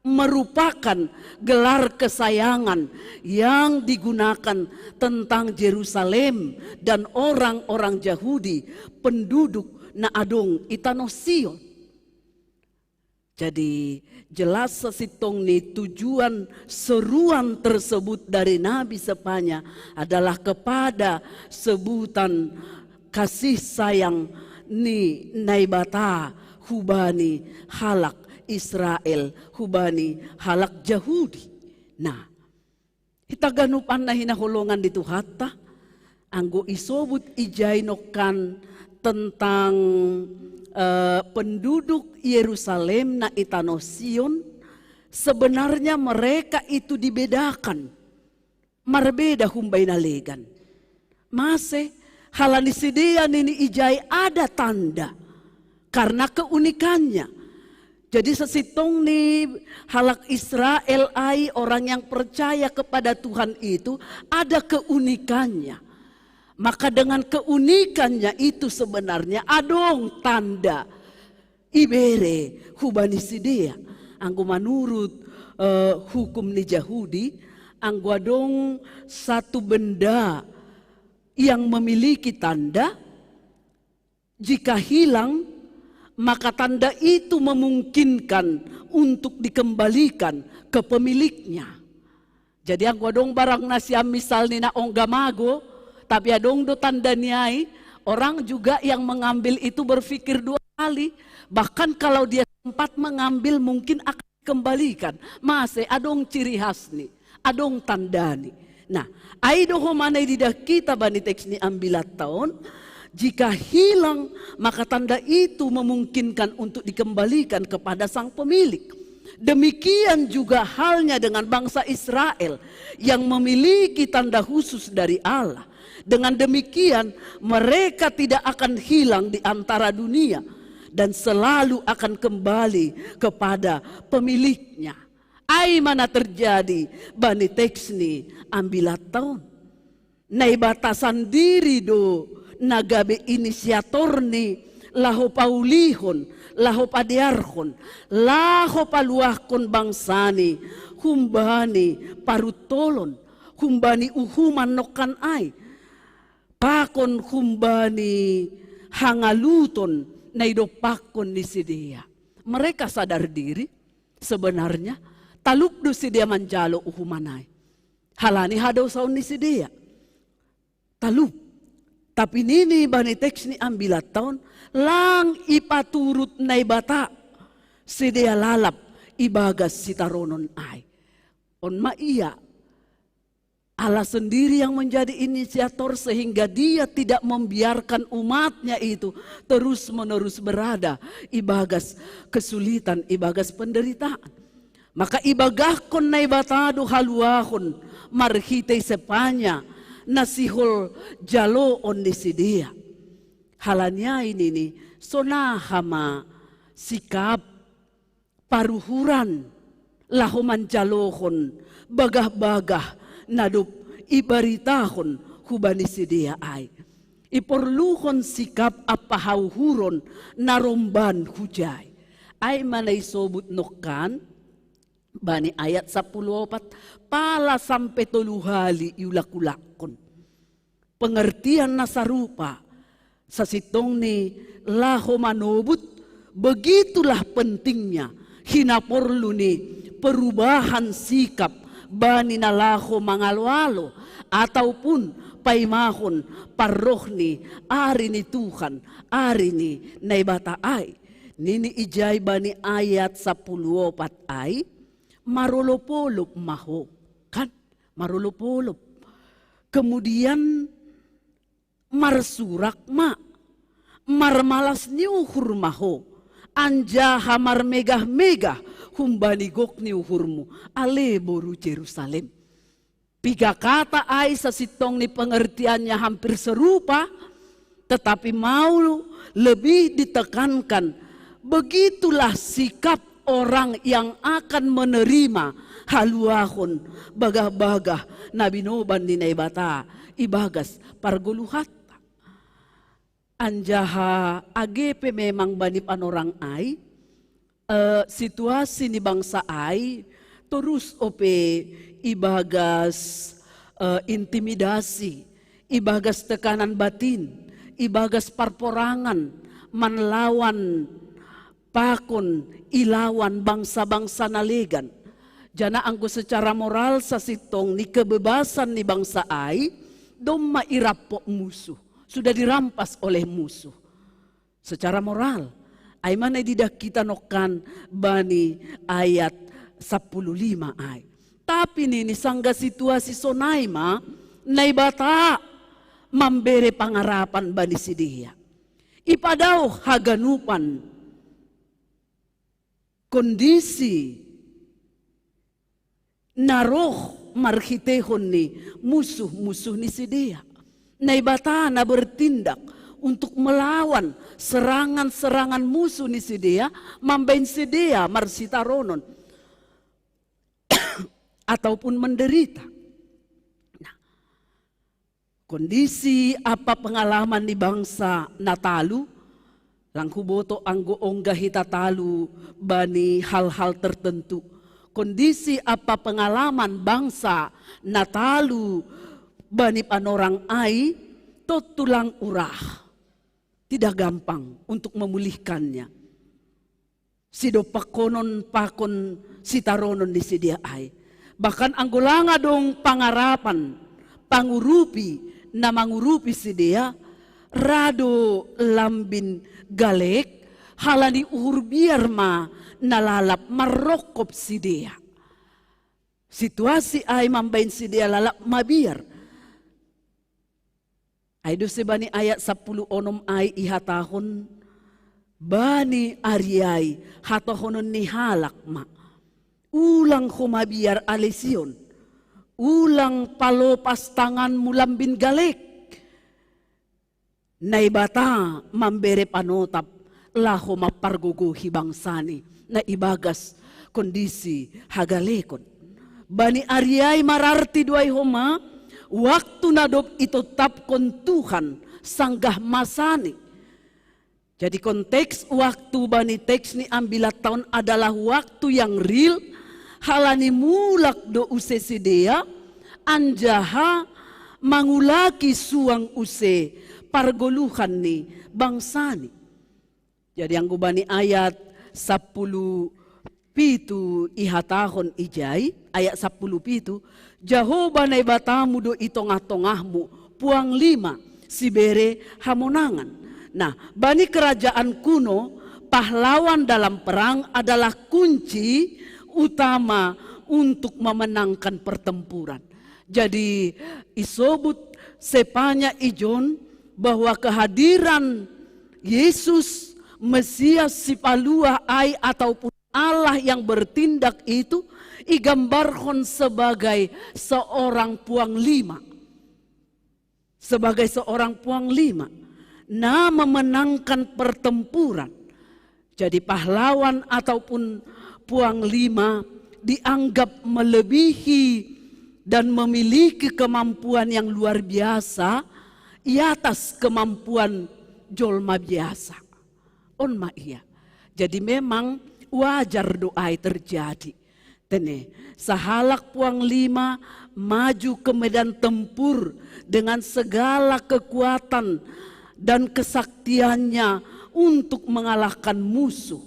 merupakan gelar kesayangan yang digunakan tentang Jerusalem dan orang-orang Jahudi, penduduk na adong i tanoh Sion. Jadi jelas sasintongni tujuan seruan tersebut dari Nabi Sepanya adalah kepada sebutan kasih sayang ni Naibata hubani halak Israel, hubani halak Jahudi. Nah, hita ganupan na hinaholongan ni Tuhanta, anggo isobut ijai nongkan tentang eh, penduduk Yerusalem na i tanoh Sion, sebenarnya mereka itu dibedakan, marbeda humbani na legan. Mase? Halani sidea nini ijai ada tanda karena keunikannya. Jadi sasintongni halak Israel ai, orang yang percaya kepada Tuhan itu, ada keunikannya. Maka dengan keunikannya itu sebenarnya adong tanda ibere hubani sidea. Anggo manurut eh, hukum ni Jahudi, anggo adong satu benda yang memiliki tanda, jika hilang, maka tanda itu memungkinkan untuk dikembalikan ke pemiliknya. Jadi anggo adong barang na sian misalni na ongga mago, tapi adong do tanda ni ai, orang juga yang mengambil itu berpikir dua kali. Bahkan kalau dia sempat mengambil, mungkin akan dikembalikan. Mase? Adong ciri khasni, adong tandani. Nah, ai do homa na ididah hita bani teks ni ambilat taon, jika hilang, maka tanda itu memungkinkan untuk dikembalikan kepada sang pemilik. Demikian juga halnya dengan bangsa Israel yang memiliki tanda khusus dari Allah. Dengan demikian, mereka tidak akan hilang di antara dunia dan selalu akan kembali kepada pemiliknya. Ai ma na terjadi bani teks ni ambilat taon. Naibata sandiri do na gabe inisiatorni laho paulihon, laho padearhon, laho paluahkon bangsani humbani paruntolon, humbani uhuman nongkan ai, pakon humbani hangaluton na idompakkon ni sidea. Mereka sadar diri, sebenarnya, talup do sidea manjalo uhuman ai. Halani hadosaon ni sidea. Talup. Tapi nini bani teks ni ambilat taon, lang ipaturut Naibata sidea lalap ibagas sitaronon ai. On ma ia, Allah sendiri yang menjadi inisiator sehingga dia tidak membiarkan umatnya itu terus-menerus berada ibagas kesulitan, ibagas penderitaan. Maka ibagahkon Naibata do haluahon marhitei Sepania na sihol jaloon ni sidea. Halani ai nini, sonaha ma sikap paruhuran laho manjalohon bagah-bagah na dob ibaritahon hubani sidea ai. Iporluhon sikap ampa hauhuron na romban hujai. Ai ma na isobut nongkan bani ayat sapuluh opat, pala sampe tolu hali iulak-ulakkon pengertian na sarupa. Sasintongni laho manobut, begitulah pentingnya hinaporlu ni perubahan sikap bani na laho mangalo-alo, ataupun paimahon parroh ni ari ni Tuhan, ari ni Naibata ai. Nini ijai bani ayat sapuluh opat ai, marolop-olop ma ho, kan? Marolop-olop. Kemudian marsurak ma, marmalas ni uhur ma ho, anjaha marmegah-megah humbani gok ni uhurmu, ale boru Jerusalem. Piga kata ai sasintongni pengertiannya hampir serupa, tetapi mau lebih ditekankan, begitulah sikap orang yang akan menerima haluahon bagah-bagah na binoban ni Naibata ibagas pargoluhanta. Anjaha age pe memang bani panorang ai, eh, situasi ni bangsa ai torus ope ibagas, eh, intimidasi, ibagas tekanan batin, ibagas parporangan manlawan pakon ilawan bangsa-bangsa na legan. Janah anggo secara moral sasintongni kebebasan ni bangsa ai domma irampok musuh, sudah dirampas oleh musuh. Secara moral, ai ma na ididah hita nongkan bani ayat sapuluh lima ai. Tapi nini, sanggah situasi sonai ma, Naibata mambere pangarapan bani sidea. Ipadaoh haganupan kondisi na roh marhiteihon ni musuh-musuh ni sidea. Naibata na bertindak untuk melawan serangan-serangan musuh ni sidea, mambahen sidea marsitaronon ataupun menderita. Nah, kondisi ampa pengalaman ni bangsa na talu, lang huboto anggo ongga hita talu bani hal-hal tertentu. Kondisi ampa pengalaman bangsa na talu bani panorang ai, tontu lang urah. Tidak gampang untuk memulihkannya. Sidompakkonon pakon sitaronon ni sidea ai. Bahkan anggo lang adong pangarapan, pangurupi, na mangurupi sidea, ra do lambin galek, halani uhur biar ma na lalap marrongkop sidea. Situasi ai mambahen sidea lalap mabiar. Ai do se bani ayat sapuluh onom ai ihatahon, bani ari ai hatahonon ni halak ma, ulang ho mabiar ale Sion, ulang palopas tanganmu lambin galek. Naibata mambere panotap laho mampargogohi bangsani na ibagas kondisi hagalekon. Bani ari ai mararti do ai homa, waktu na dob itotapkon Tuhan sanggah masani. Jadi konteks waktu bani teks ni ambilat taon adalah waktu yang real, halani mulak do use sidea, anjaha mangulaki suang use pargoluhan ni bangsani. Jadi anggo bani ayat sapuluh pitu ihatahon ijai, ayat sapuluh pitu, Jahowa Naibatamu do i tongah-tongahmu, puang lima, sibere hamonangan. Nah, bani kerajaan kuno, pahlawan dalam perang adalah kunci utama untuk memenangkan pertempuran. Jadi isobut sepanya ijon bahwa kehadiran Yesus Mesias si paluah ai ataupun Allah yang bertindak itu igambarkan sebagai seorang puang lima. Sebagai seorang puang lima. Nah, memenangkan pertempuran. Jadi pahlawan ataupun puang lima dianggap melebihi dan memiliki kemampuan yang luar biasa di atas kemampuan jolma biasa. On ma ia. Jadi memang wajar do ai terjadi. Tene, sahalak puang lima maju ke medan tempur dengan segala kekuatan dan kesaktiannya untuk mengalahkan musuh.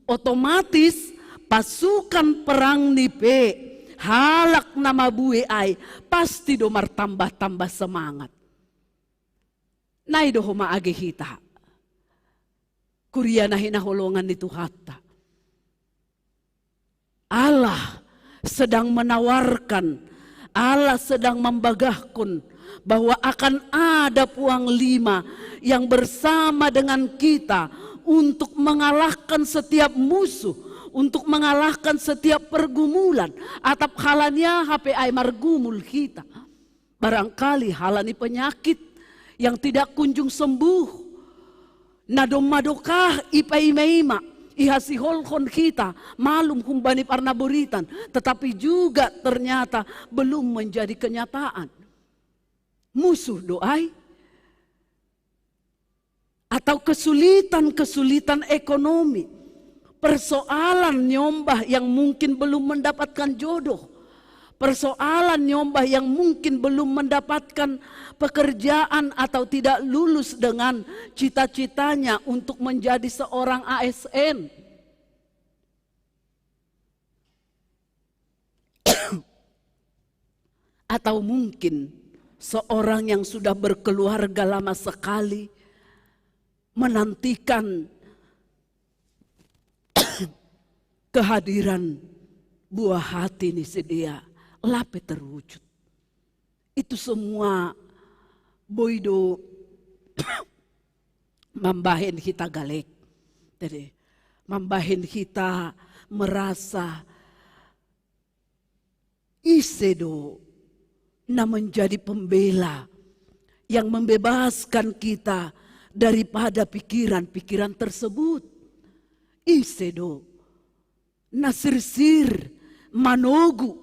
Otomatis pasukan perang ni pe halak na mabue ai pasti do martambah-tambah semangat. Nai do homa age hita. Kuria na hinaholongan ni Tuhanta. Allah sedang menawarkan, Allah sedang membagahkon bahwa akan ada puang lima yang bersama dengan kita untuk mengalahkan setiap musuh, untuk mengalahkan setiap pergumulan. Atap halani aha pe ai margumul hita. Barangkali halani penyakit yang tidak kunjung sembuh. Na domma dokah ipaima-ima, ihasiholhon hita, malum humbani parnaboritan, tetapi juga ternyata belum menjadi kenyataan. Musuh do ai. Atau kesulitan-kesulitan ekonomi. Persoalan nyombah yang mungkin belum mendapatkan jodoh. Persoalan nyombah yang mungkin belum mendapatkan pekerjaan atau tidak lulus dengan cita-citanya untuk menjadi seorang A S N. Atau mungkin seorang yang sudah berkeluarga lama sekali menantikan kehadiran buah hati ni si dia, lape terwujud. Itu semua boi do mambahen hita galek. Jadi, mambahen hita merasa ise do na menjadi pembela yang membebaskan kita daripada pikiran-pikiran tersebut. Ise do na sirsir manogu,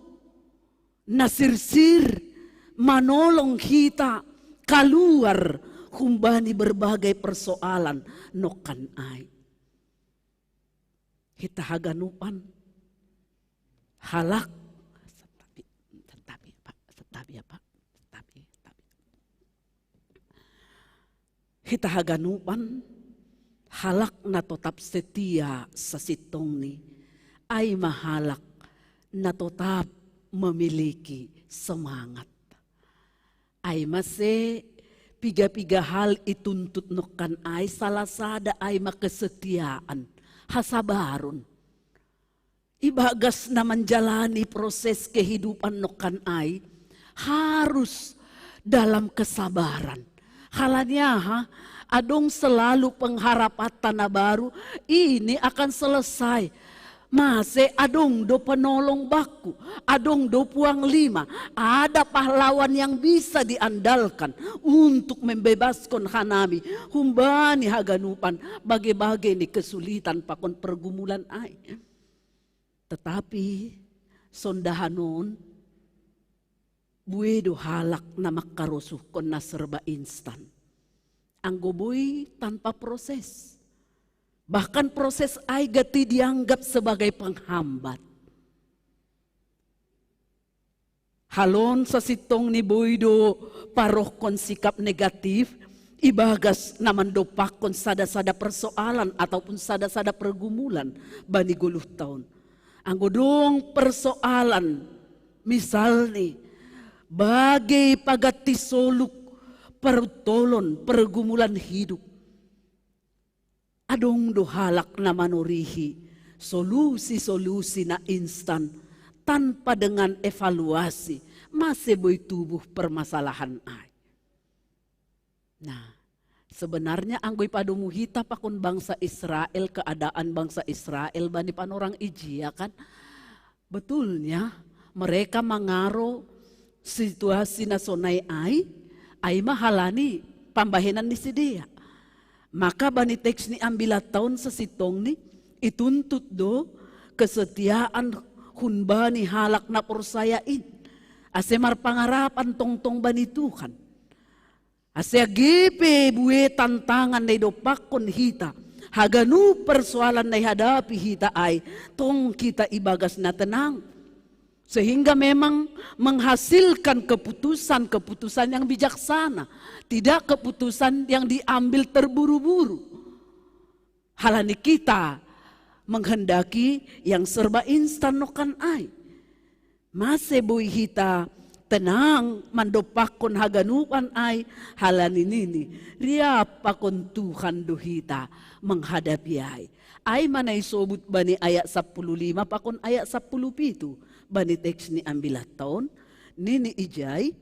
na sirsir manolong hita kaluar humbani berbagai persoalan nongkan ai. Hita haganupan halak, santabi, santabi, Pak, santabi, Pak, santabi, santabi. Hita haganupan halak na totap setia sasintongni, ai ma halak na totap memiliki semangat. Ai ma se piga-piga hal ituntut nongkan ai, salah sada ai ma kesetiaan, hasabaron. Ibagas na manjalani proses kehidupan nongkan ai harus dalam kesabaran. Halani aha? Adong selalu pengharapan na baru, ini akan selesai. Mase adong do penolong bangku, adong do puang lima, ada pahlawan yang bisa diandalkan untuk membebaskan hanami humbani haganupan bage-bage ni kesulitan pakon pergumulan ai. Tetapi sondahan on, bue do halak na mangkarosuhkon na serba instan. Anggo boi tanpa proses. Bahkan proses ai gati dianggap sebagai penghambat. Hal on sasintongni boi do parohkon sikap negatif ibagas na mandopakkon sada-sada persoalan ataupun sada-sada pergumulan bani goluhta on. Anggo dong persoalan, misalni, bage paganti soluk, paruntolon, pergumulan hidup. Adong do halak na manorihi solusi-solusi na instan, tanpa dengan evaluasi, mase boi tubuh permasalahan ai. Nah, sebenarnya anggo ipadomu hita pakon bangsa Israel, keadaan bangsa Israel bani panorang ijia kan, betulnya mereka mangaro situasi na sonai ai, ai ma halani pambahenan ni sidea. Maka bani teks ni ambilatta on sasintongni ituntut do kesetiaan humbani halak na porsaya in, ase marpangarapan tongtong bani Tuhan. Ase age pe bue tantangan na idompakkon hita, haganup persoalan na ihadapi hita ai, tong kita ibagas na tenang. Sehingga memang menghasilkan keputusan-keputusan yang bijaksana, tidak keputusan yang diambil terburu-buru. Halani kita menghendaki yang serba instan nongkan ai. Mase boi hita tenang mandompakkon haganupan ai, halani nini, riap pakon Tuhan do hita menghadapi ai. Ai ma na isobut bani ayat sapuluh lima pakon ayat sapuluh pitu bani teks ni ambilatta on, nini ijai,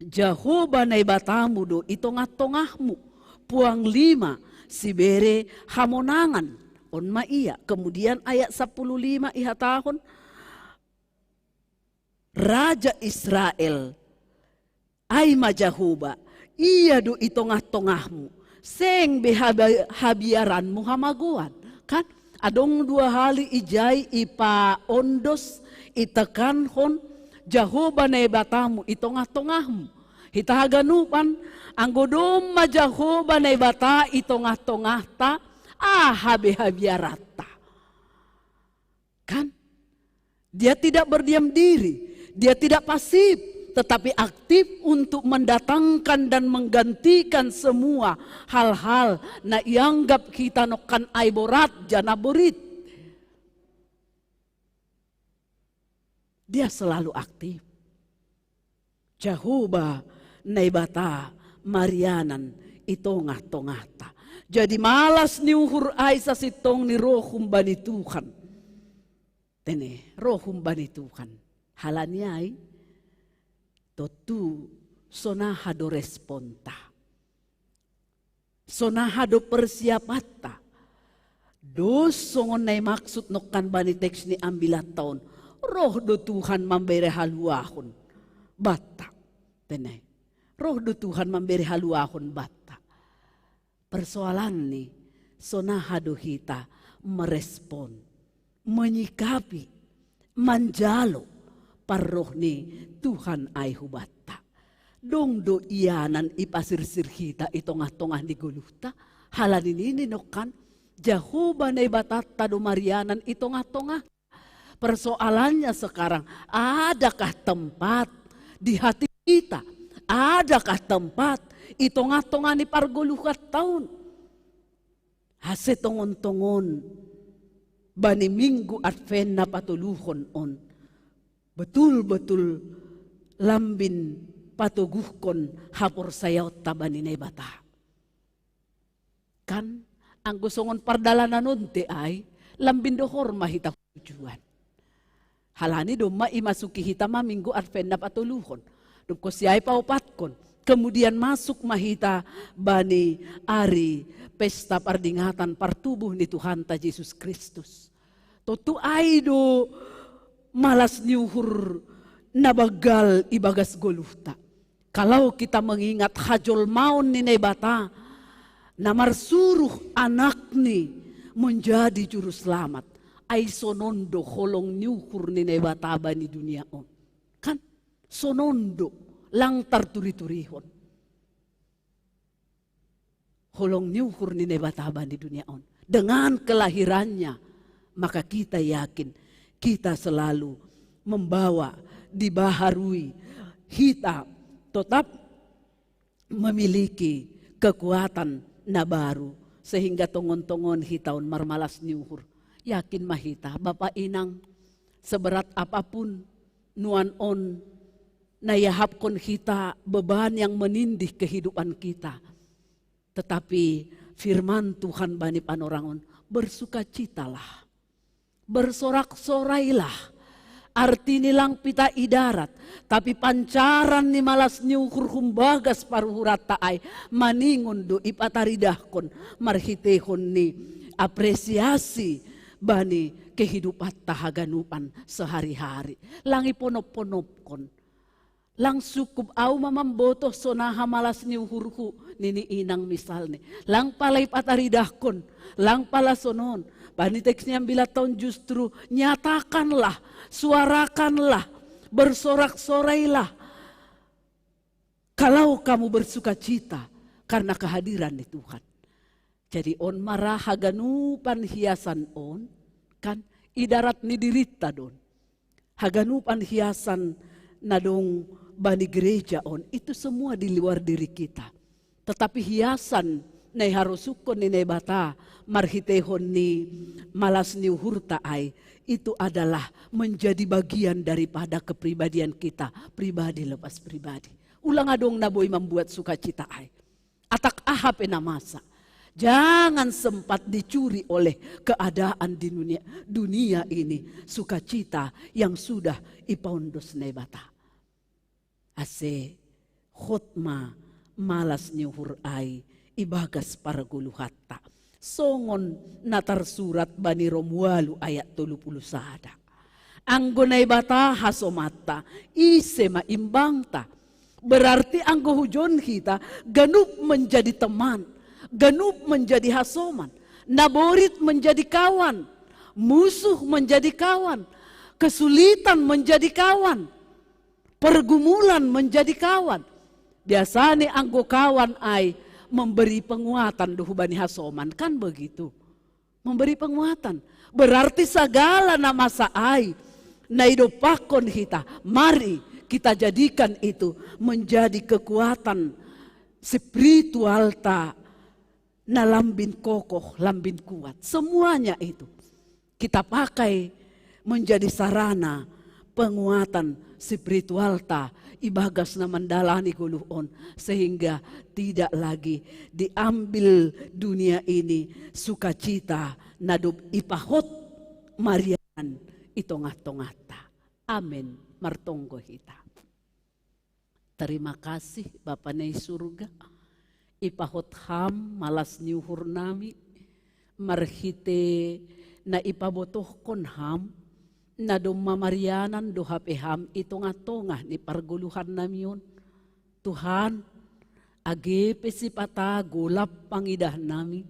Jahowa Naibatamu do i tongah-tongahmu, puang lima, sibere hamonangan. On ma ia. Kemudian ayat sapuluh lima ihatahon, Raja Israel, ai ma Jahowa, ia do i tongah-tongahmu, seng be haba-, habiaranmu hamagoan. Kan adong dua hali ijai ipaondos, itekanhon, Jahowa Naibatamu i tongah-tongahmu. Hita haganupan, anggo domma Jahowa Naibata i tongah-tongahta, aha be habiaranta. Kan? Dia tidak berdiam diri, dia tidak pasif, tetapi aktif untuk mendatangkan dan menggantikan semua hal-hal na ianggap hita nongkan ai borat janah borit. Dia selalu aktif. Jahowa Naibata marianan i tongah-tongahta. Jadi malas ni uhur ai sasintongni roh humbani Tuhan. Tene, roh humbani Tuhan. Halani ai, tontu sonaha do responta. Sonaha do persiapanta. Dos songon na imaksud nongkan bani teks ni ambilatta on. Roh do Tuhan mambere haluahon banta. Tene. Roh do Tuhan mambere haluahon banta. Persoalanni, sonaha do hita merespon, menyikapi, manjalo parroh ni Tuhan ai hubanta. Dong do ianan ipasirsir hita i tongah-tongah ni goluhta, halani nini nongkan, Jahowa Naibatanta do marianan i tongah-tongah. Persoalannya sekarang, adakah tempat di hati kita? Adakah tempat i tongah-tongah ni pargoluhanta on? Ase tongon-tongon bani Minggu Advent na patoluhon on, betul-betul lambin patoguhkon haporsayaonta bani Naibata. Kan, anggo songon pardalanan on te ai, lambin dohor ma hita tujuan. Halani domma imasuki hita ma Minggu Advent na patoluhon. Dob konsi ai paopatkon. Kemudian masuk ma hita bani ari pesta pardingatan partubuh ni Tuhanta Jesus Kristus. Tontu ai do malas ni uhur na banggal ibagas goluhta. Kalau kita mengingat hajolmaon ni Naibata, na marsuruh anakni menjadi juru selamat, ai sonon do holong ni uhur ni Naibata bani dunia on. Kan? Sonon do, lang tarturi-turihon. Holong ni uhur ni Naibata bani dunia on. Dengan kelahirannya, maka kita yakin, kita selalu membawa, dibaharui, hita tetap memiliki kekuatan na baru, sehingga tongon-tongon hita on marmalas ni uhur. Yakin ma hita, Bapa Inang, seberat apapun nuan on na iahapkon hita beban yang menindih kehidupan kita. Tetapi firman Tuhan bani panorangon, bersukacitalah. Bersorak-sorailah. Arti ni lang pita i darat, tapi pancaran ni malas ni uhur humbagas paruhuranta ai maningon do ipataridahkon marhiteihon ni apresiasi bani kehidupanta haganupan sehari-hari. Lang iponop-ponopkon. Lang sukup au ma mambotoh sonaha malas ni uhurhu, nini Inang misalni. Lang pala ipataridahkon, lang pala sonon. Bani teks ni ambilan taon justru nyatakanlah, suarakanlah, bersorak-sorailah. Kalau kamu bersukacita karena kehadiran ni Tuhan. Jadi on ma ra haganupan hiasan on, kan, i darat ni dirinta do on. Haganupan hiasan na dong bani gereja on, itu semua di luar diri kita. Tetapi hiasan na iharosuhkon ni Naibata marhiteihon ni malas ni uhurta ai, itu adalah menjadi bagian daripada kepribadian kita, pribadi lepas pribadi. Ulang adong na boi mambuat sukacita ai. Atak aha pe na masa. Jangan sempat dicuri oleh keadaan di dunia, dunia ini, sukacita yang sudah ipaondos Naibata. Ase hot ma malas ni uhur ai ibagas pargoluhanta. Songon na tarsurat bani Rom ualu ayat tolu pulu sada. Anggo Naibata hasomanta, ise ma imbangta? Berarti anggo hujon hita, ganup menjadi teman, ganup menjadi hasoman, naborit menjadi kawan, musuh menjadi kawan, kesulitan menjadi kawan, pergumulan menjadi kawan. Biasanya anggo kawan ai memberi penguatan do hubani hasoman, kan begitu? Memberi penguatan. Berarti segala na masa ai na idompakkon hita, mari kita jadikan itu menjadi kekuatan spiritualta na lambin kokoh, lambin kuat. Semuanya itu kita pakai menjadi sarana penguatan spiritualta ibagas na mandalani goluh on, sehingga tidak lagi diambil dunia ini sukacita na dob ipahot marianan i tongah-tongahta. Amen. Martonggo hita. Terima kasih Bapa na i surga, ipahot Ham malas ni uhur nami, marhite na ipabotohkon Ham, na domma marianan do hape Ham i tongah-tongah ni pargoluhan nami on. Tuhan, age pe sipata golap pangidah nami,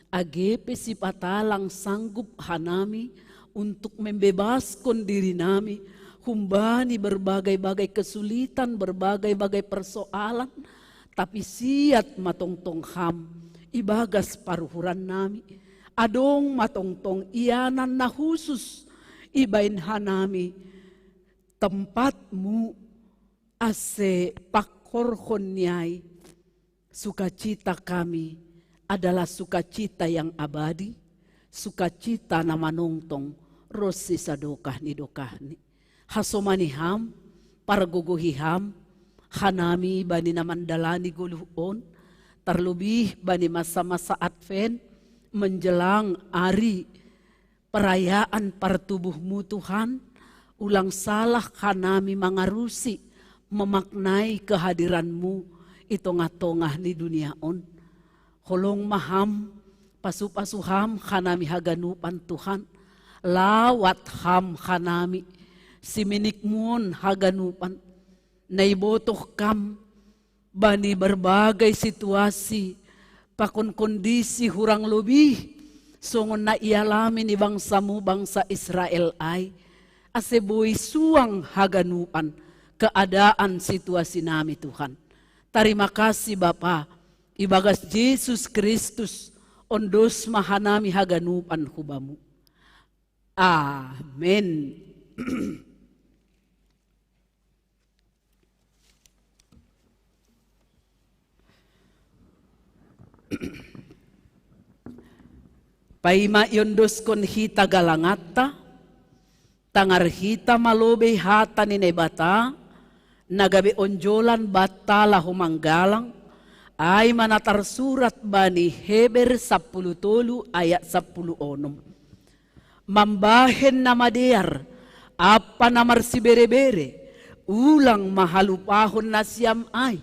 age pe sipata lang sanggup hanami untuk membebaskon diri nami humbani berbagai-bagai kesulitan, berbagai-bagai persoalan, tapi siat ma tongtong Ham ibagas paruhuran nami. Adong ma tongtong ianan na husus ibaen hanami tempat-Mu, ase pangkorhon ni ai sukacita kami adalah sukacita yang abadi, sukacita na manongtong ronsi sadokah ni dokahni. Hasomani Ham, pargogohi Ham hanami bani na mandalani goluh on, tarlobih bani masa-masa Advent menjelang ari perayaan partubuh-Mu Tuhan, ulang salah hanami mangarusi, memaknai kehadiran-Mu i tongah-tongah ni dunia on. Holong ma Ham, pasu-pasu Ham hanami haganupan Tuhan, lawat Ham hanami, siminik-Mu on haganupan, na ibotoh Kam bani berbagai situasi, pakon kondisi hurang lobih songon na ialami ni bangsa-Mu bangsa Israel ai, ase boi suang haganupan keadaan situasi nami Tuhan. Tarima kasih Bapa, ibagas Jesus Kristus, ondos ma hanami haganupan hu Bamu. Amen. Paima iondoskon hita galangatta, tangar hita malobei hata ni Naibata, na gabe onjolan banta laho manggalang, ai ma na tarsurat bani Heber sampulu tolu ayat sampulu onom. Mambahen na madear, ampa na marsibere-bere, ulang ma halupahon nasiam ai,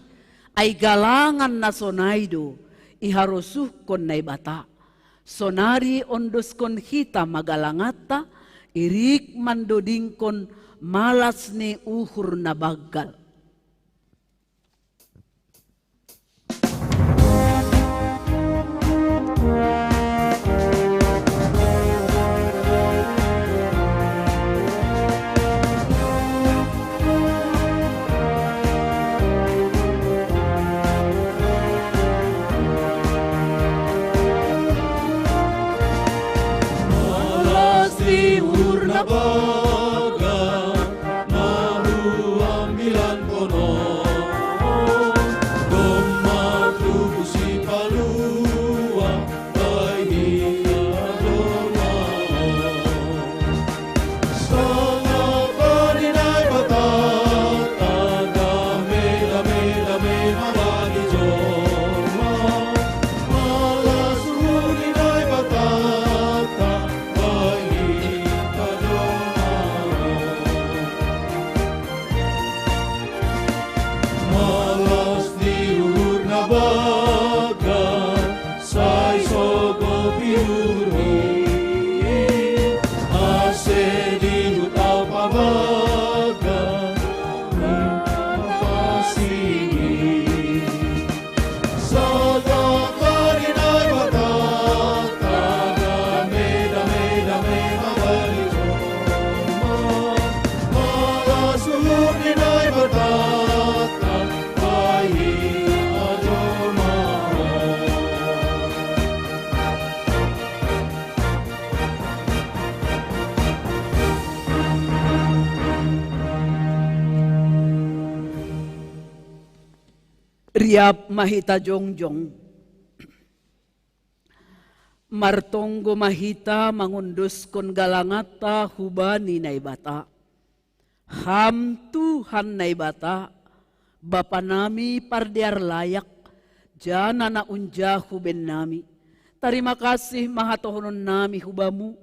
ai galangan na sonai do, iharosuhkon Naibata. Sonari ondoskon hita ma galangatta, irik mandodingkon malas ni uhur na banggal. Malas ni uhur na banggal, na huambilan kono, domma tubu sipalua, baingi jolma. Sangap bani Naibata, dame, dame, dame ma bagi jolma. Malas uhur ni Naibata, baingi jolma. Malas ni uhur na banggal, sai sogopi uhurmi, ase dihut au pabanggal, ni pasingi. Sangap bani Naibata, dame, dame, dame ma bagi jolma. Malas uhur ni Naibata, baingi jolma. Riap ma hita jongjong. Martonggo ma hita mangondoskon galangatta hubani Naibata. Ham Tuhan Naibata, Bapa nami pardear layak, jana na unjahu ben nami. Tarima kasih ma hatohonon nami hubamu,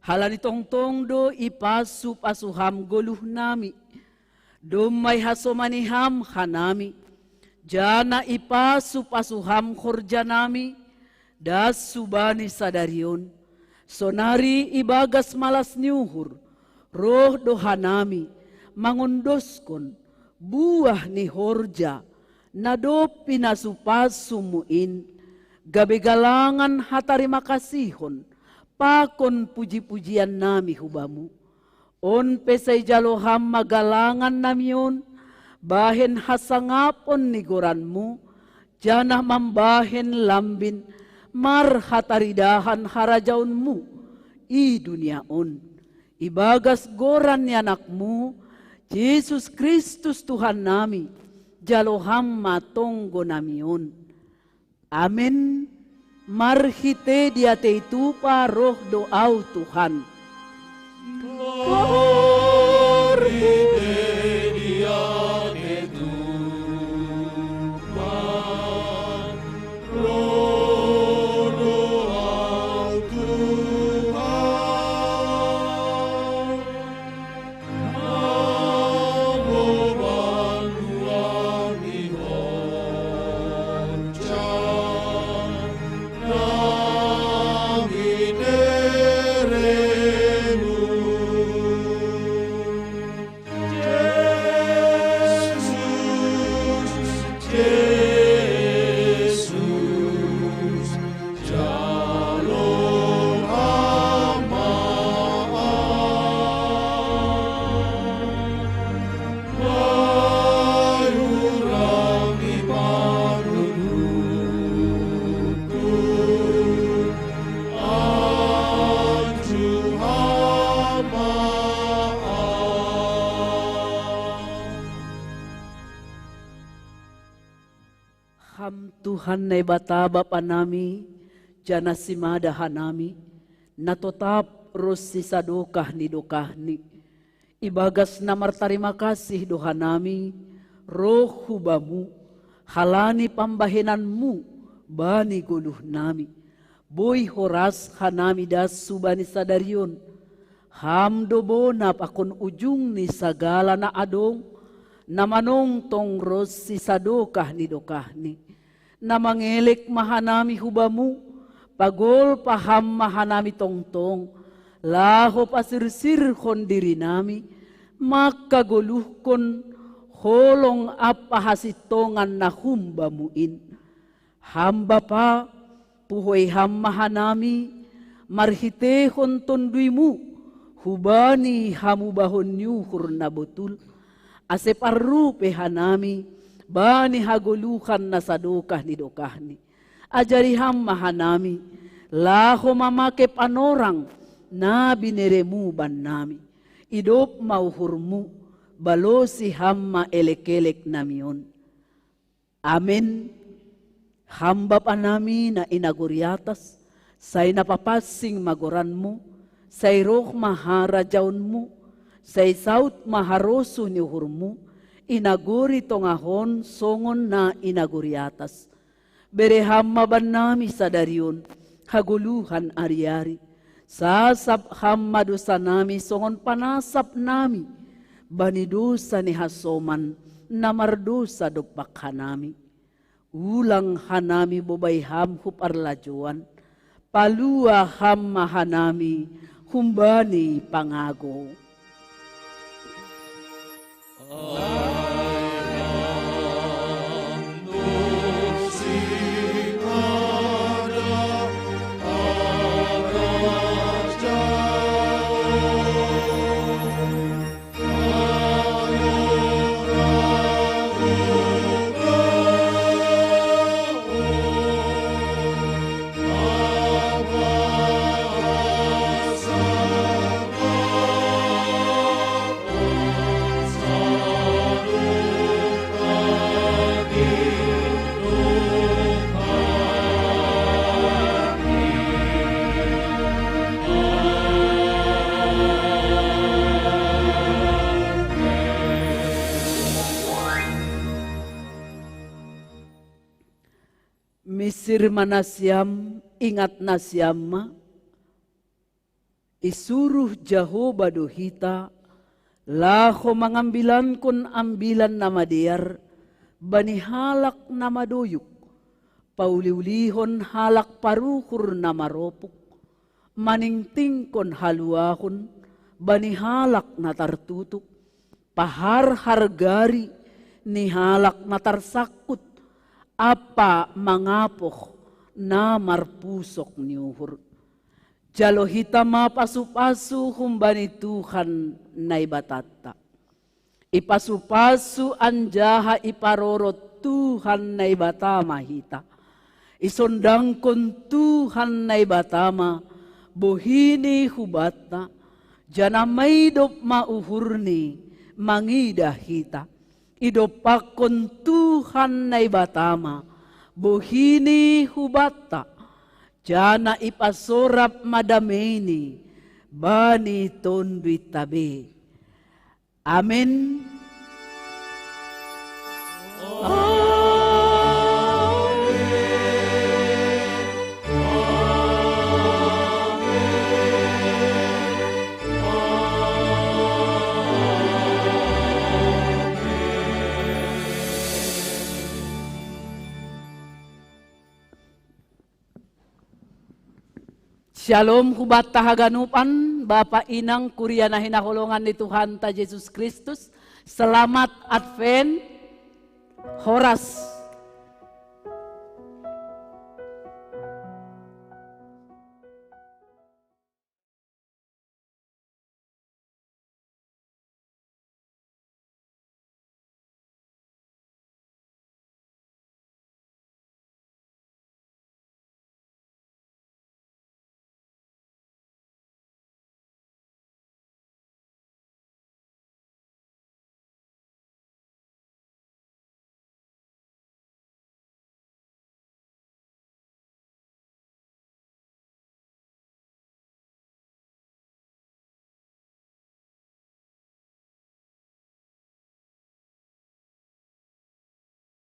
halani tongtong do ipasu-pasu ham goluh nami. Domma ihasomani ham hanami, jana ipasu-pasu ham horja nami, das subani sadari on. Sonari ibagas malas ni uhur, roh do hanami, mangondoskon, buah ni horja, na dob pinasu-pasumu in, gabe galangan hatarima kasihon, pakon puji-pujian nami hubamu. On pe sai jalo ham ma galangan nami on, bahen hasangapon ni goranmu, janah mambahen lambin marhataridahan harajaonmu i dunia on. Ibagas goran ni anakmu, Jesus Kristus Tuhan nami, jalo ham ma tonggo nami on. Amen. Marhite diatei tupa roh do au Tuhan. Marhite diatei tupa roh do au Tuhan. Ham Tuhan Naibata Bapa nami, jana simada hanami, na totap ronsi sadokah ni dokahni. Ibagas na martarima kasih do hanami roh hu Bamu, halani pambahenanMu bani goluh nami. Boi horas hanami das hubani sadari on. Ham do bona pakon ujung ni sagala na adong, na manongtong ronsi sadokah ni dokahni. Na mangelek ma hanami hu Bamu, pagol paham ma hanami tongtong, laho pasirsirhon diri nami, mangkagoluhkon holong ampa hasintongan na hum Bamu in. Ham Bapa, puhoi Ham ma hanami, marhiteihon TonduyMu, hubani hamubahon ni uhur na botul, ase parrupe hanami bani hagoluhan na sadokah ni dokahni. Ajari Ham ma hanami, laho mamake panorang na binereMu bannami. Idop ma uhurMu, balosi Ham ma elekelek nami on. Amen. Ham Bapa nami na i nagori atas, sai na papansing ma goranMu, sai roh ma harajaonMu, sai saut ma harosuh ni uhurMu, i nagori tongah on songon na i nagori atas. Bere Ham ma bannami sadari on hagoluhan ariari. Sasap Ham ma dosanami songon panasap nami bani dosa ni hasoman na mardosa dompak hanami. Ulang hanami bobai Ham hu parlajouan, palua Ham ma hanami humbani pangago. Misir ma nasiam, ingat nasiam ma, isuruh Jahowa do hita, laho mangambilankon ambilan na madear bani halak na madoyuk, pauliulihon halak paruhur na maropuk, maningtingkon haluahon bani halak na tartutuk, paharhar gari ni halak na tarsangkut, ampa mangapoh na marpusok ni uhur. Jalo hita ma pasupasu humbani Tuhan Naibatanta. Ipasupasu anjaha iparorot Tuhan Naibata ma hita. Isondangkon Tuhan Naibata ma bohini hubanta, janah maidop ma uhurni mangidah hita. Idompakkon Tuhan Naibata ma bohini hubanta, janah ipasorap ma dameini bani tonduinta be. Amen. Shalom hubanta haganupan, Bapa, Inang, kuria na hinaholongan ni Tuhanta Jesus Kristus. Selamat Advent. Horas.